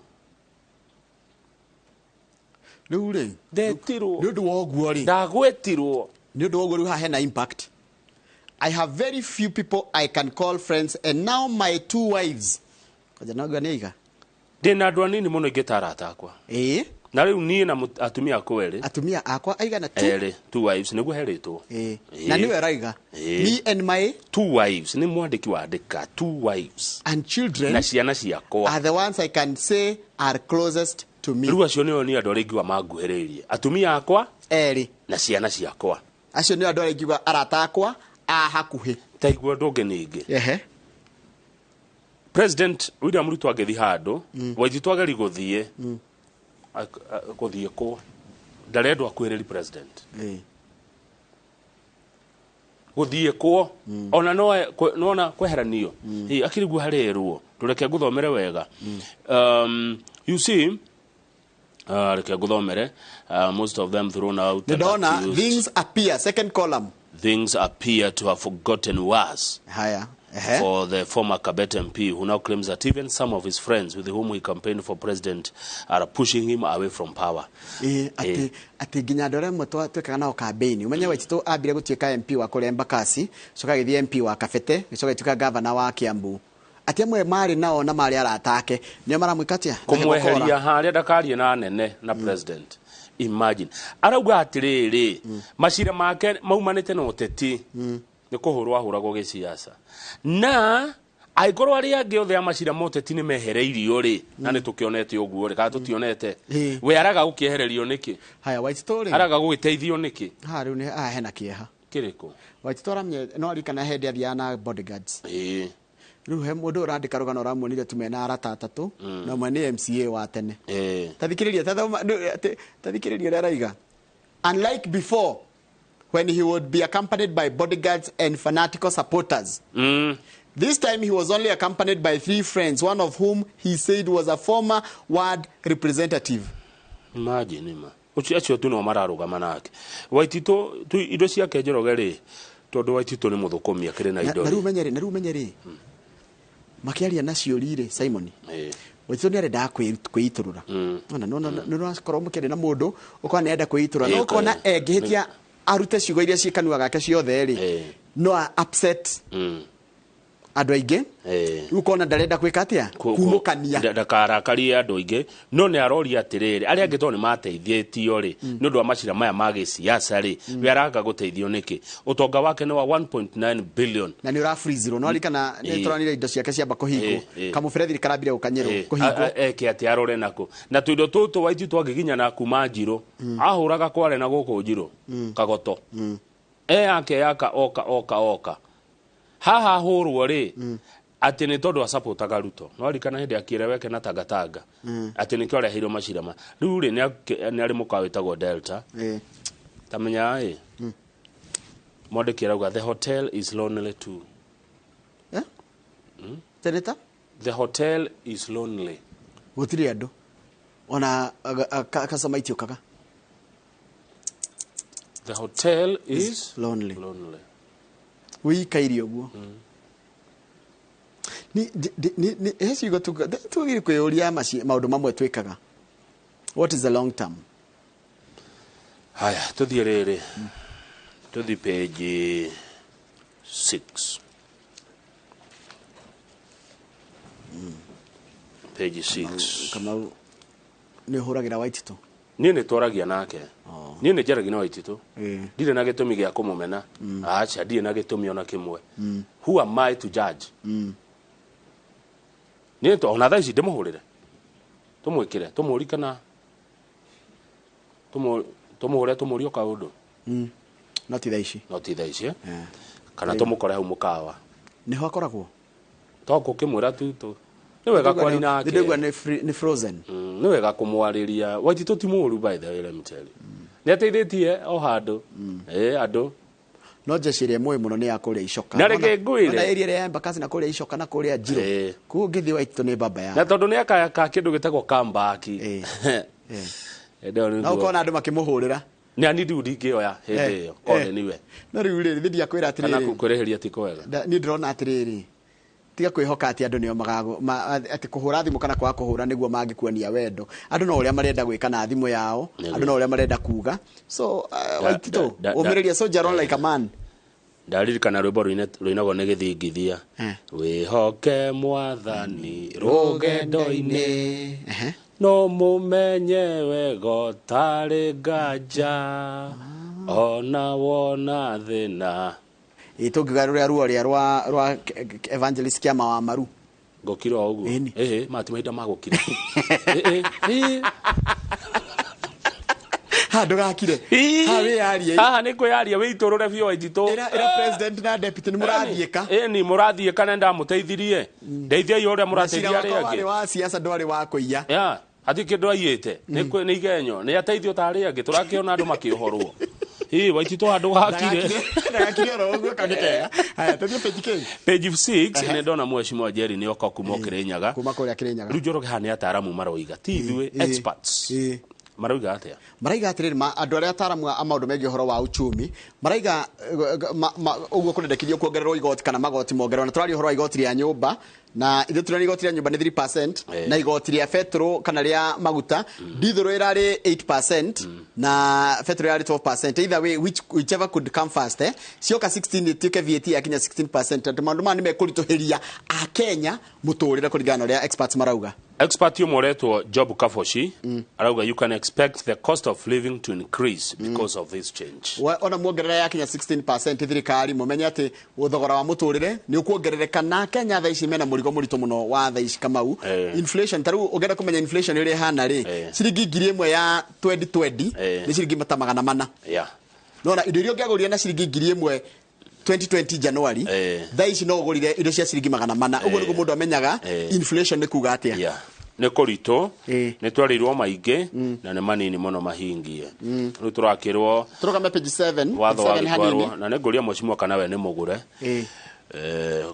Rĩu rĩ, Ndetirwo. Nĩ ũndũ wa ũguo rĩ, Ndagwetirwo. Nĩ ũndũ wa ũguo rĩu haha hena impact. I have very few people I can call friends, and now my two wives. Koja no nĩ aiga. Ndĩna andũ anini mũno ingĩta arata akwa. Na rĩu niĩ na atumia akwa erĩ. Atumia akwa aigana? Two? Erĩ, two wives nĩguo herĩtwo. Na nĩwe raiga. Me and my two wives, nĩ mwandĩki wandĩka two wives and children na ciana ciakwa are the ones I can say are closest to me. Rĩu acio nĩo nĩ andũ arĩa ingiuga manguhĩrĩirie, atumia akwa erĩ na ciana ciakwa. Acio nĩo andũ arĩa ingiuga arata akwa a hakuhĩ. Ta igua ũndũ ũngĩ ningĩ. President William Ruto angĩthiĩ handũ, Waititu ageri gũthiĩ, gũthiĩ kũ ndarendwo akuhĩrĩri president. Gũthiĩ kwo ona no nona kweheranio. Ĩ, akĩrĩ guo harerwo, ndũreke ngũthomere wega. You see, reke ngũthomere, most of them thrown out Nĩ and ndona accused. things appear, second column. Things appear to have gotten worse Haya. For the former Kabete MP, who now claims that even some of his friends with whom he campaigned for president are pushing him away from power. Ĩ, atĩ nginya andũ arĩa amwe twekaga nao campaign, ũmenye Waititu ambire gũtuĩka MP wa kũrĩa Embakasi, coka agĩthiĩ MP wa Kabete, gĩcoka gĩtuĩka governor wa Kiambu, atĩ amwe marĩ nao na marĩ arata ake nĩo maramwĩka atĩa? Kũmweheria harĩa ndakarie na nene na president. Imagine. Arauga atĩrĩrĩ, macira make maumanĩte na ũteti, nĩ kũhũrwo ahũragwo gĩciaca, na angĩkorwo arĩa angĩ othe a macira ma ũteti nĩ mehereirio rĩ, na nĩ tũkĩonete ũguo rĩ, kana tũtionete, we araga gũkĩehererio nĩkĩ? Haya, Waititu rĩ, Araga gũgĩteithio nĩkĩ? Haha rĩu nĩ haha hena kĩeha. Kĩrĩkũ? Waititu aramenya no arikana hĩndĩ athiaga na bodyguards. Rĩu he mũndũ ũrandĩka rũgano ũramuonire tu mena arata atatũ, na ũmwe nĩ MCA wa tene. Tathikĩrĩria, tathikĩrĩria ũrĩa araiga. Unlike before, when he would be accompanied by bodyguards and fanatical supporters, this time he was only accompanied by three friends, one of whom he said was a former ward representative. Imagine ma. Ucio acio tu no mararũgama nake. Waititu tu indo ciake, Njoroge rĩ, tondũ Waititu nĩ mũthũkũmi akĩrĩ na indo Na rĩu rĩ. ũmenye rĩ, na rĩu ũmenye rĩ, makĩaria na ciũri rĩ, Simon, Waititu nĩ arendaga kwĩitũrũra. Nona nĩ ũrakorwo mũkĩaria na mũndũ ũkona nĩ arenda kwĩitũrũra, no ũkona engĩhĩtia arute ciugo iria ciĩ kanua gake ciothe rĩ, no a upset. Andũ aingĩ rĩu ũkona ndarenda gwĩka atĩa, kumũkania. Ndakarakarie andũ aingĩ, no nĩ aroria atĩrĩrĩ, arĩa angĩ tondũ nĩ mateithĩtio rĩ, nĩ ũndũ wa macira maya ma gĩsiasa rĩ, we aranga gũteithio nĩkĩ? Ũtonga wake nĩ wa 1.9 billion. Na nĩ ũrafreezirwo, no ririkana nĩ tũranire indo ciake ciamba kũhingwo, kamũberethi karambire gũkanyĩrwo kũhingwo. Eke atĩ arore nako na tũindo tũtũ Waititu twangĩginyana kuma njirũ, ahũraga kware na gũkũ njirũ kagoto yake yaka oka oka oka haha hũrwo rĩ, atĩ nĩ tondũ acapotaga Ruto. No ririkana hĩndĩ ya Kieleweke na Tangatanga, atĩ nĩkĩo areheirwo macira ma rĩu rĩ, nĩ arĩ mũkawa wĩtagwo Delta. Tamenya ĩ mwandĩki arauga the hotel is lonely too. Senator? The hotel is lonely. Gũtirĩ andũ ona customer itiũkaga. The hotel is lonely. Lonely. Wĩikaire ũguo. Ni he ciugo tugire kwĩyũria maũndũ mamwe twĩkaga. What is the long term? Haya, tuthiĩ rĩrĩ. Tuthiĩ page 6. Page 6. Kamau nĩ ũhũragĩra Waititu? Niĩ nĩ twaragia nake. Niĩ nĩ njaragia na Waititu. Ndirĩ na gĩtũmi gĩa kũmũmena. Acha, ndirĩ na gĩtũmi ona kĩmwe. Who am I to judge? Niĩ to ona thaa ici ndĩmũhũrĩre. Tũmwĩkĩre, tũmũũrie kana tũmũhũre tũmũũrie kaũndũ. No ti thaa ici. No ti thaa ici. Kana tũmũkore hau mũkawa. Nĩho akoragwo? To gũkĩmwĩra tu tu. Nĩ wega kwaria nake. Ndĩraigua nĩ frozen. Nĩ wega kũmwarĩria. Waititu ti mũũru, by the way, let me tell you. Nĩ ateithĩtie o handũ. Andũ. No jeshi ĩrĩa mũĩ mũno nĩ ya kũrĩa Icoka. Na reke ngwĩre. Ona area ĩrĩa ya Embakasi na kũrĩa Icoka na kũrĩa Njirũ. Kũu ũngĩthiĩ Waititu nĩ baba yao. Na tondũ nĩ akaka kĩndũ gĩtagwo comeback. Na ũkona andũ makĩmũhũrĩra. Nĩ ani ndiu ndingĩoya hĩndĩ ĩyo. Korwo nĩwe. No rĩu rĩ, ndiakwĩra atĩrĩrĩ. Kana kwĩrĩhĩria ti kwega. Niĩ ndĩrona atĩrĩrĩ. Tiga kwĩhoka atĩ andũ nĩo magago atĩ kũhũra thimũ kana kwaga kũhũra nĩguo mangĩkuonia wendo. Andũ no ũrĩa marenda gwĩka na thimũ yao, andũ no ũrĩa marenda kuga. So Waititu, ũmĩrĩria soldier on like a man. Ndaririkana rwĩmbo rũinagwo nĩ Gĩthingithia. Wĩhoke mwathani rũgendo-inĩ, no mũmenye wega ũtarĩ nganja, ona wona thĩna. Tũngiuga rũrĩa ruo rĩa rwa evangelist Kĩama wa Maru. Ngũkira o ũguo. Mati mahinda ma gũkira. Ha ndũgakire. Ha wĩyarie. Haha nĩ kwĩyaria wĩitũrũre biũ Waititu. Ĩra president na deputy nĩ mũrathiĩka. Nĩ mũrathiĩka na ndamũteithirie. Ndeithiai ũrĩa mũrateithia arĩa angĩ. Warĩ wa siasa ndwarĩ wa kũiya. Hatirĩ kĩndũ aiyĩte. Nĩ igenyo. Nĩ ateithio ta arĩa angĩ. Tũrakĩona andũ makĩohorwo. Waititu handũ hakire. Ndagakire oro ũguo kau nĩ kega. Haya, tũthiĩ page kĩ? Page 6 nĩ ndona mheshimiwa Jerry nĩ oka kuma Kĩrĩnyaga. Kuma kũrĩa Kĩrĩnyaga. Rĩu Njoroge haha nĩ ataaramu maroiga. Ti ithuĩ experts. Marauga atĩa? Maraiga atĩrĩrĩ, andũ arĩa ataaramu a maũndũ megiĩ ũhoro wa uchumi maraiga ũguo kũrendekithio kuongererwo igoti kana magoti mongererwo, na tũraria ũhoro wa igoti rĩa nyũmba, na ithuĩ tũrona igoti rĩa nyũmba nĩ 3% na igoti rĩa betũrũ kana rĩa maguta dithũrũ ĩrarĩ 8% na betũrũ ĩrarĩ 12%. Either way, whichever could come first, cioka 16 ĩtuĩke VAT yakinya 16%. Atĩ maũndũ maya nĩ mekũritũhĩria Akenya mũtũrĩre kũringana na ũrĩa experts marauga. Expert ũmwe ũretwo Job Kafoshi arauga you can expect the cost of living to increase because of this change. Ona muongerera yakinya 16% thirikari mumenye atĩ thogora wa mũtũrĩre nĩ ũkuongerereka, na Kenya thaa ici mena mũrigo mũritũ mũno wa thaa ici Kamau. Inflation ta rĩu ũngĩenda kũmenya inflation ĩrĩa ĩhana rĩ, ciringi 1000 ya 2020 nĩ ciringi ta 400. Nona indo iria ũngĩagũrire na ciringi 1000 2020 January, thaa ici no ũgũrire indo cia ciringi 400. Ũguo nĩguo mũndũ amenyaga inflation nĩ kuga atĩa. Nĩ kũritũ, nĩ twarĩirwo maingĩ na nĩ manini mũno mahingie. Rĩu tũrakĩrwo tũrũgame page 7 watho wa gĩtwarwo, na nĩ ngũria mheshimiwa kana we nĩ mũgũre.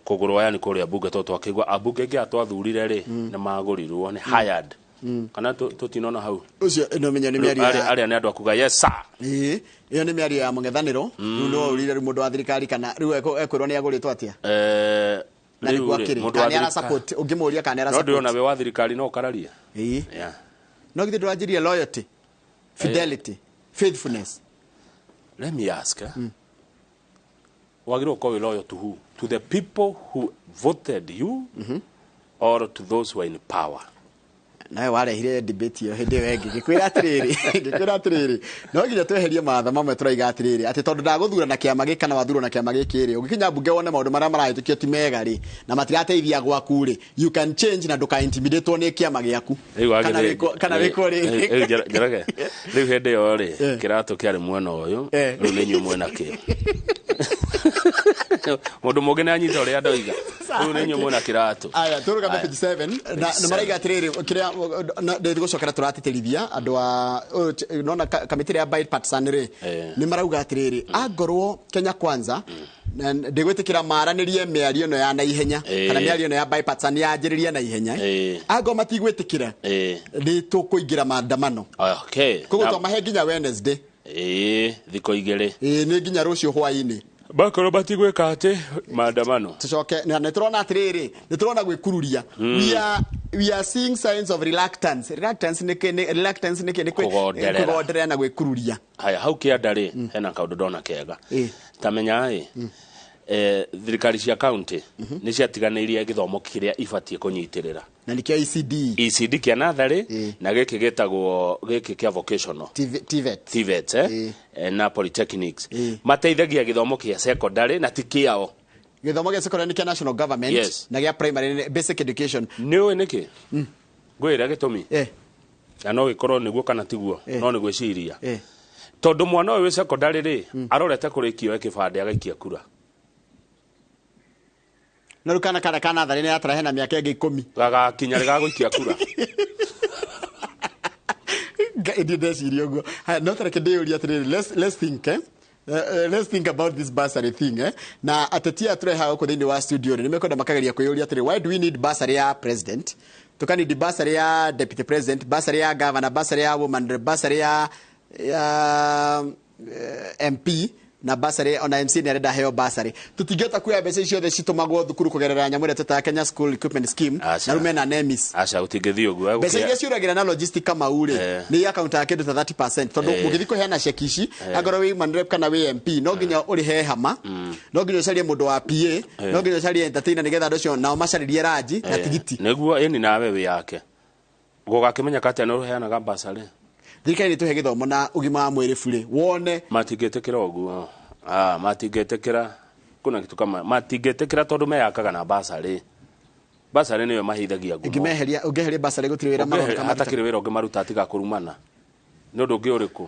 Kũgũrwo aya nĩ kũrĩa mbunge, tondũ twakĩigua ambunge aingĩ aya twathurire rĩ nĩ magũrirwo, nĩ hired. Kana tũtinona hau. Ũcio nĩ ũmenyo nĩ mĩario ya arĩa nĩ andũ akuga yes sir. Ĩyo nĩ mĩario ya mũng'ethanĩro. Rĩu no ũrire rĩu mũndũ wa thirikari kana rĩu ekwĩrwo nĩ agũrĩtwo atĩa? Na nĩguo akĩrĩ. Kana nĩ ara support, ũngĩmũria kana nĩ ara support. No ndĩrona we wa thirikari no ũkararia. No githĩ ndũranjĩria loyalty, fidelity, faithfulness. Let me ask. Wagĩrĩirwo gũkorwo wĩ loyal to who? To the people who voted you or to those who are in power? Nawe warehire debate ĩyo hĩndĩ ĩyo ĩngĩ, ngĩkwĩra atĩrĩrĩ, no nginya tweherie mawatho mamwe tũraiga atĩrĩrĩ, atĩ tondũ ndagũthura na kĩama gĩkĩ kana wathurwo na kĩama gĩkĩ rĩ, ũgĩkinya mbunge wone maũndũ marĩa marahĩtũkio ti mega rĩ, na matirateithia gwaku rĩ, you can change na ndũka-intimidatwo nĩ kĩama gĩaku. Rĩu Kana kana wĩkwo rĩ. Rĩu Njoroge, rĩu hĩndĩ ĩyo rĩ, kĩratũ kĩarĩ mwena ũyũ, rĩu nĩ inyuĩ mwena kĩo. Mũndũ mũngĩ nĩ anyita ũrĩa ndoiga. Rĩu nĩ inyuĩ mwena kĩratũ. Aya, tũrũgame. Aya. Page 7 na maraiga atĩrĩrĩ, kĩrĩa ndĩgũcokera tũratĩtĩrithia andũ a ũyũ, nona kamĩtĩ ĩrĩa ya bipartisan rĩ, nĩ marauga atĩrĩrĩ, angorwo Kenya Kwanza na ndĩgwĩtĩkĩra maranĩrie mĩario ĩno ya naihenya kana mĩario ĩno ya bipartisan yanjĩrĩrie na ihenya, angorwo matigwĩtĩkĩra, nĩ tũkũingĩra maandamano. Koguo twamahe nginya Wednesday. Ĩĩ, thikũ 2. Ĩĩ, nĩ nginya rũciũ hwaĩ-inĩ. Bakorwo matigwĩka atĩ maandamano. Tucoke na nĩ tũrona atĩrĩrĩ, nĩ tũrona gwĩkururia. We are seeing signs of reluctance. Reluctance nĩ kĩ? Reluctance nĩ kĩ? Nĩ Kũgonderera. Kũgonderera na gwĩkururia. Haya, hau kĩanda rĩ, hena kaũndũ ndona kega. Ta menya ĩ, thirikari cia county nĩ ciatiganĩirie gĩthomo kĩrĩa ibatiĩ kũnyitĩrĩra. Na nĩkĩo ECD. ECD kĩa natharĩ na gĩkĩ gĩtagwo gĩkĩ kĩa vocational. TVET. TVET, na polytechnics mateithagia gĩthomo kĩa secondary na ti kĩao. Gĩthomo gĩa secondary nĩ kĩa national government na gĩa primary nĩ basic education. Nĩ ũĩ nĩkĩ ngwĩra gĩtũmi? Na no gĩkorwo nĩguo kana tiguo, no nĩ gwĩciria, tondũ mwana ũyũ wĩ secondary rĩ, arorete kũrĩkia oe kĩbandĩ agaikia kura. Na rĩu kana karĩa ka natharĩ nĩ atara hena mĩaka ĩngĩ 10. Gagakinya rĩgagũikia kura. Ndiĩ ndeciria ũguo. Haya, no tareke ndĩyũrie atĩrĩrĩ, let's think, eh? Let's think about this bursary thing, eh? Na ateti aya tũrehaga gũkũ thĩinĩ wa studio rĩ, nĩ mekwenda makageria kwĩyũria atĩrĩ, why do we need bursary ya president, tukanidi bursary ya deputy president, bursary ya governor, bursary ya woman rep, bursary ya MP na bursary ona MC nĩ arenda heo bursary? Tũtingĩhota kuoya mbeca icio ciothe citũmagwo thukuru kũgerera nyamũ ĩrĩa twĩtaga Kenya School Equipment Scheme Aca. na rĩu mena NEMIS. Aca, gũtingĩthiĩ ũguo. Mbeca iria ciũragĩra na logistic kama rĩ, nĩ akauntaga kĩndũ ta 30%, tondũ mũgĩthiĩ kũheana ceki ici, angorwo wĩ woman rep kana wĩ MP, no nginya ũrĩhe hama, no nginya ũcarie mũndũ wa PA, no nginya ũcarie entertainer nĩgetha andũ acio nao macarĩrie ranji na tigiti. Nĩguo ĩni nawe wĩ yake gũgakĩmenyeka atĩa nĩ ũheanaga bursary? Thirikari nĩ tũhe gĩthomo na ũgima wa mwĩrĩ burĩ wone. Matingĩtĩkĩra ũguo. Ah, matingĩtĩkĩra kuna kitu kama matingĩtĩkĩra, tondũ meyakaga na bursary. Bursary nĩyo mahithagia ngumo. Ũngĩmeheria, ũngĩeheria bursary, gũtirĩ wĩra maroneka maruta. Hatakĩrĩ wĩra ũngĩ maruta tiga kũrumana. Nĩ ũndũ ũngĩ ũrĩkũ,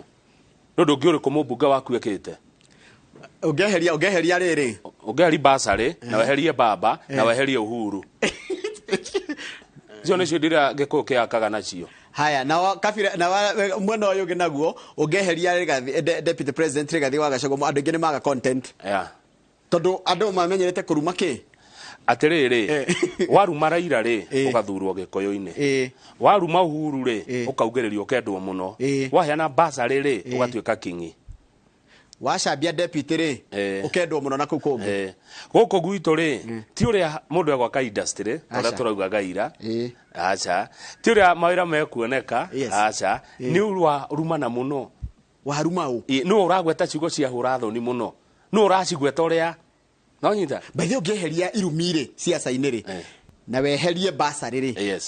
nĩ ũndũ ũngĩ ũrĩkũ mũmbunge waku ekĩte? Ũngĩeheria rĩrĩ. Ũngĩeheria bursary na weherie baba na weherie Uhuru, icio nĩcio ndira Gĩkũyũ kĩyakaga nacio. Haya, na kabira na mwena ũyũ ũngĩ naguo, ũngĩeheria Rigathi, deputy president Rigathi wa Gachagua, andũ aingĩ nĩ maga content, tondũ andũ mamenyerete kũruma kĩ. Atĩrĩrĩ, waruma Raila rĩ, ũgathurwo Gĩkũyũ-inĩ. Waruma Uhuru rĩ, ũkaugĩrĩrio, ũkendwo mũno. Waheana bursary rĩ, ũgatuĩka kingi. Wacambia deputy rĩ, ũkendwo mũno na kũu kũngĩ. Gũkũ gwitũ rĩ, ti ũrĩa mũndũ egwaka industry ũrĩa Aca. tũraugaga ira. Aca, ti ũrĩa mawĩra mekuoneka. Aca, nĩ ũrarumana mũno. Waruma ũ? Nĩ ũragweta ciugo cia hũra thoni mũno, nĩ ũracigweta ũrĩa no nyita. By the way, ũngĩeheria irumi rĩ ciaca-inĩ rĩ, na weherie bursary rĩ,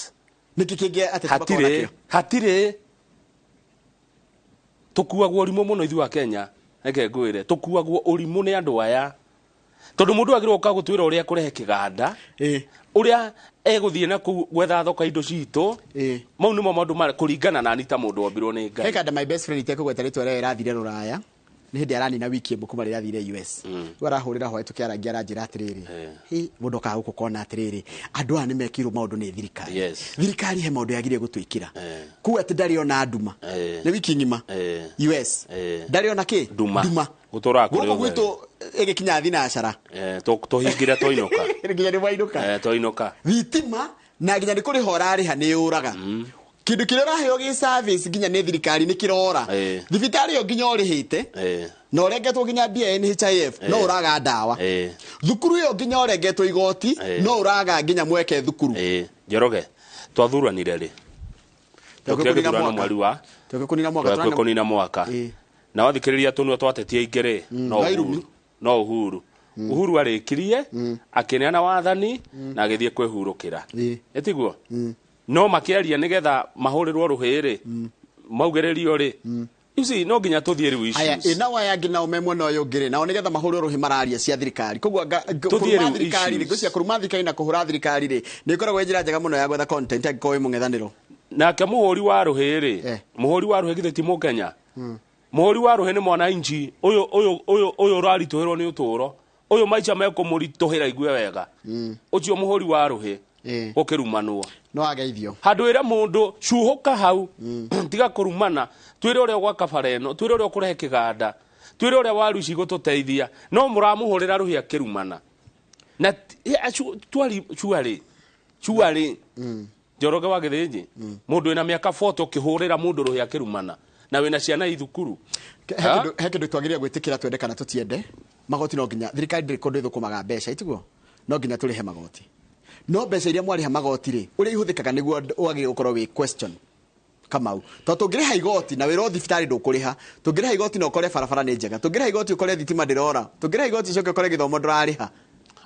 nĩkĩ kĩngĩ ateti makoragwo Hatirĩ. nakĩo? Hatirĩ. Tũkuagwo ũrimũ mũno ithuĩ a Kenya. Reke ngwĩre, tũkuagwo ũrimũ nĩ andũ aya, tondũ mũndũ agĩrĩirwo gũka gũtwĩra ũrĩa kũrehe kĩganda, ũrĩa egũthiĩ na kũu gwetha thoko indo citũ. Mau nĩmo maũndũ kũringana nani ta mũndũ wombirwo nĩ Ngai. He kanda my best friend itekũgweta rĩtwa rĩayo ĩrathire rũraya, nĩ hĩndĩ aranina wiki ĩmwe kuma rĩrĩa athire US. Rĩu arahũrĩra hwaĩ tũkĩarangia, aranjĩra atĩrĩrĩ, "Hĩ, mũndũ okaga gũkũ kona atĩrĩrĩ, andũ aya nĩ mekĩirwo maũndũ nĩ thirikari. Thirikari he maũndũ yagĩrĩire gũtwĩkĩra." Kuga atĩ ndarĩ ona nduma nĩ wiki ng'ima US, ndarĩ ona kĩ. Nduma. Nduma. Gũtũraga kũrĩ Gũkũ ũtheri. gwitũ ĩgĩkinya thinacara. Tũhingire twainũka. Nginya nĩ mwainũka. Twainũka. Thitima na nginya nĩ kũrĩha ũrarĩha nĩ yũraga. Kĩndũ kĩrĩa ũraheo gĩ service nginya nĩ thirikari nĩ kĩrora. Thibitarĩ ĩyo nginya ũrĩhĩte na ũrengetwo nginya mbia NHIF, no ũraga ndawa. Thukuru ĩyo nginya ũrengetwo igoti, no ũraga nginya mweke thukuru. Njoroge, twathuranire rĩ? Twekwe Twekire kũnina gĩthurano mwaka. mweri wa Twekwe kũnina mwaka. Twekwe kũnina mwaka. Na wathikĩrĩria tũnua twatetie aingĩ rĩ, no No irumi. Uhuru, no Uhuru. Uhuru arĩkirie akĩneana wathani na agĩthiĩ kwĩhurũkĩra. Ĩtiguo no makĩaria nĩgetha mahũrĩrwo rũhĩ rĩ, maugĩrĩrio rĩ. You see, no nginya tũthiĩ rĩu Aya issues. ĩ nao aya angĩ nao me mwena ũyũ ũngĩ rĩ, nao nĩgetha mahũrwo rũhĩ mararia cia thirikari. Koguo Tũthiĩ kũruma rĩu thirikari rĩ, issues. ngwĩciria kũruma thirikari na kũhũra thirikari rĩ, nĩ ĩkoragwo ĩ njĩra njega mũno ya gwetha content angĩkorwo wĩ mũng'ethanĩro. Nake mũhũri wa rũhĩ rĩ, mũhũri wa rũhĩ githĩ ti mũkenya? Mũhũri wa rũhĩ nĩ mwananchi ũyũ ũyũ ũyũ ũyũ ũraritũhĩrwo nĩ ũtũũro ũyũ, maica mekũmũritũhĩra igue wega. Ũcio mũhũri wa rũhĩ gũkĩrumanwo no ageithio handũ ĩra mũndũ cuhũka hau, tiga kũrumana, twĩre ũrĩa ũgwaka bara ĩno, twĩre ũrĩa ũkũrehe kĩganda, twĩre ũrĩa waru ici igũtũteithia, no mũramũhũrĩra rũhĩ akĩrumana na twari cuarĩ cuarĩ Njoroge wa Gĩthĩnji, mũndũ wĩna mĩaka 40 ũkĩhũrĩra mũndũ rũhĩ akĩrumana na wĩna ciana ithukuru. He kĩndũ twagĩrĩire gwĩtĩkĩra, twende kana tũtiende, magoti no nginya, thirikari ndĩrĩ kũndũ ĩthũkũmaga mbeca, itiguo no nginya tũrĩhe magoti. No mbeca iria mwarĩha magoti rĩ, ũrĩa ihũthĩkaga nĩguo wagĩrĩire gũkorwo wĩ question. Kamau, tondũ tũngĩrĩha igoti na wĩra thibitarĩ ndũkũrĩha, tũngĩrĩha igoti na ũkore barabara nĩ njega, tũngĩrĩha igoti ũkore thitima ndĩrora, tũngĩrĩha igoti ũcoke ũkore gĩthomo ndũrarĩha.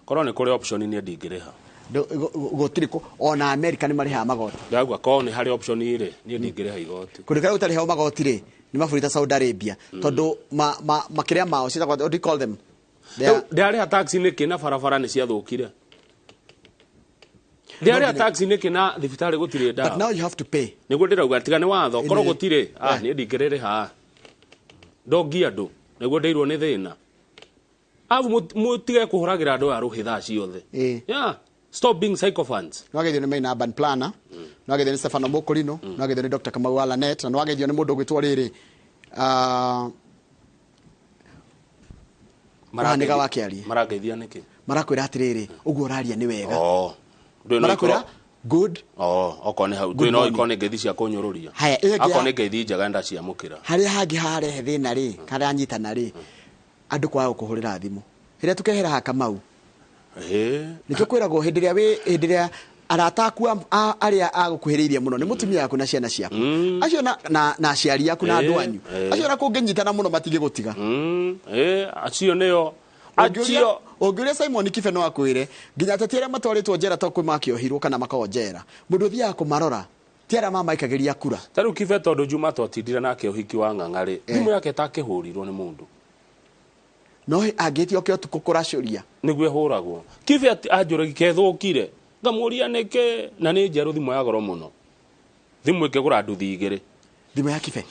Korwo nĩ kũrĩ option, niĩ ndingĩrĩha. Gũtirĩ ona Amerika nĩ marĩhaga magoti. Ndauga korwo nĩ harĩ option rĩ, niĩ ndingĩrĩha igoti. Kũndũ kũrĩa gũtarĩhagwo magoti rĩ, nĩ mabũrũri ta Saudi Arabia, tondũ makĩrĩa mao ciĩtagwo, what do you call them? Ndĩrarĩha tax nĩkĩ na barabara nĩ ciathũkire? Ndĩrarĩha tax nĩkĩ na thibitarĩ gũtirĩ ndawa? But now you have to pay. Nĩguo ndĩrauga tiga nĩ watho korwo gũtirĩ, niĩ ndingĩrĩrĩha, ndongia andũ nĩguo ndĩirwo nĩ thĩna. Abu mũtige kũhũragĩra andũ aya rũhĩ thaa ciothe. Yeah, stop being sycophants. Nĩwageithio nĩ Maina Urban Planner, nĩwageithio nĩ Stefano Mũkũrinũ, nĩwageithio nĩ Dr. Kamau wa Lanet, na nĩwageithio nĩ mũndũ ũgwĩtwo rĩrĩ, Mũhanĩga wa Kĩarie. Marangeithia nĩkĩ? Marakwĩra atĩrĩrĩ, ũguo ũraria nĩ wega. Oh, ndũĩ no Marakwĩra ikorwo good. Oh, okorwo nĩ hau Good ndũĩ no morning. ikorwo nĩ ngeithi cia kũnyũrũria. Haya, ĩyo ĩngĩ Akorwo nĩ ngeithi njega ndaciamũkĩra. Harĩa hangĩ harehe thĩna rĩ, haranyitana rĩ, andũ kwaga gũkũhũrĩra thimũ rĩrĩa tũkehera haha Kamau. Nĩkĩo kwĩragwo hĩndĩ ĩrĩa wĩ hĩndĩ ĩrĩa arata aku arĩa agũkuhĩrĩirie mũno nĩ mũtumia waku na ciana ciaku acio na aciari aku na andũ anyu acio na kũngĩnyitana mũno matingĩgũtiga. Acio nĩo acio. Ũngĩũria Simon Kibe no akwĩre nginya ateti arĩa matwarĩtwo njera to kwĩ makĩohirwo kana makorwo njera, mũndũ ũthiaga kũmarora ti arĩa mamaikagĩria kura. Ta rĩu Kibe, tondũ Juma twatindire nake ũhiki wa ng'ang'a rĩ, thimũ yake ĩtakĩhũrirwo nĩ mũndũ. No angĩtio oke ũtukũ kũracũria nĩguo ĩhũragwo. Kibe anjũragia kethũkire, ngamũria nĩkĩ, na nĩ njerũ, thimũ ya goro mũno, thimũ ĩkĩgũra nduthi igĩrĩ. Thimũ ya Kibe.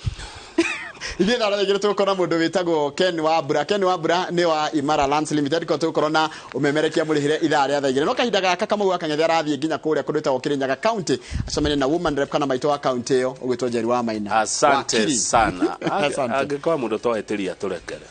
Ithuĩ thaa igĩrĩ tũgũkorwo na mũndũ wĩtagwo Ken Wambura. Ken Wambura nĩ wa Imara Lands Limited, ko tũgũkorwo na ũmemerekia mũrĩhĩre ithaa rĩa thaa 2. No kahinda gaka Kamau wa Kang'ethe arathiĩ nginya kũrĩa kũndũ gwĩtagwo Kirinyaga County acemanie na woman rep kana maitũ wa county ĩyo ũgwĩtwo Njeri wa Maina. Asante Wakiri. sana. Asante. Angĩkorwo mũndũ twahĩtĩria tũrekere.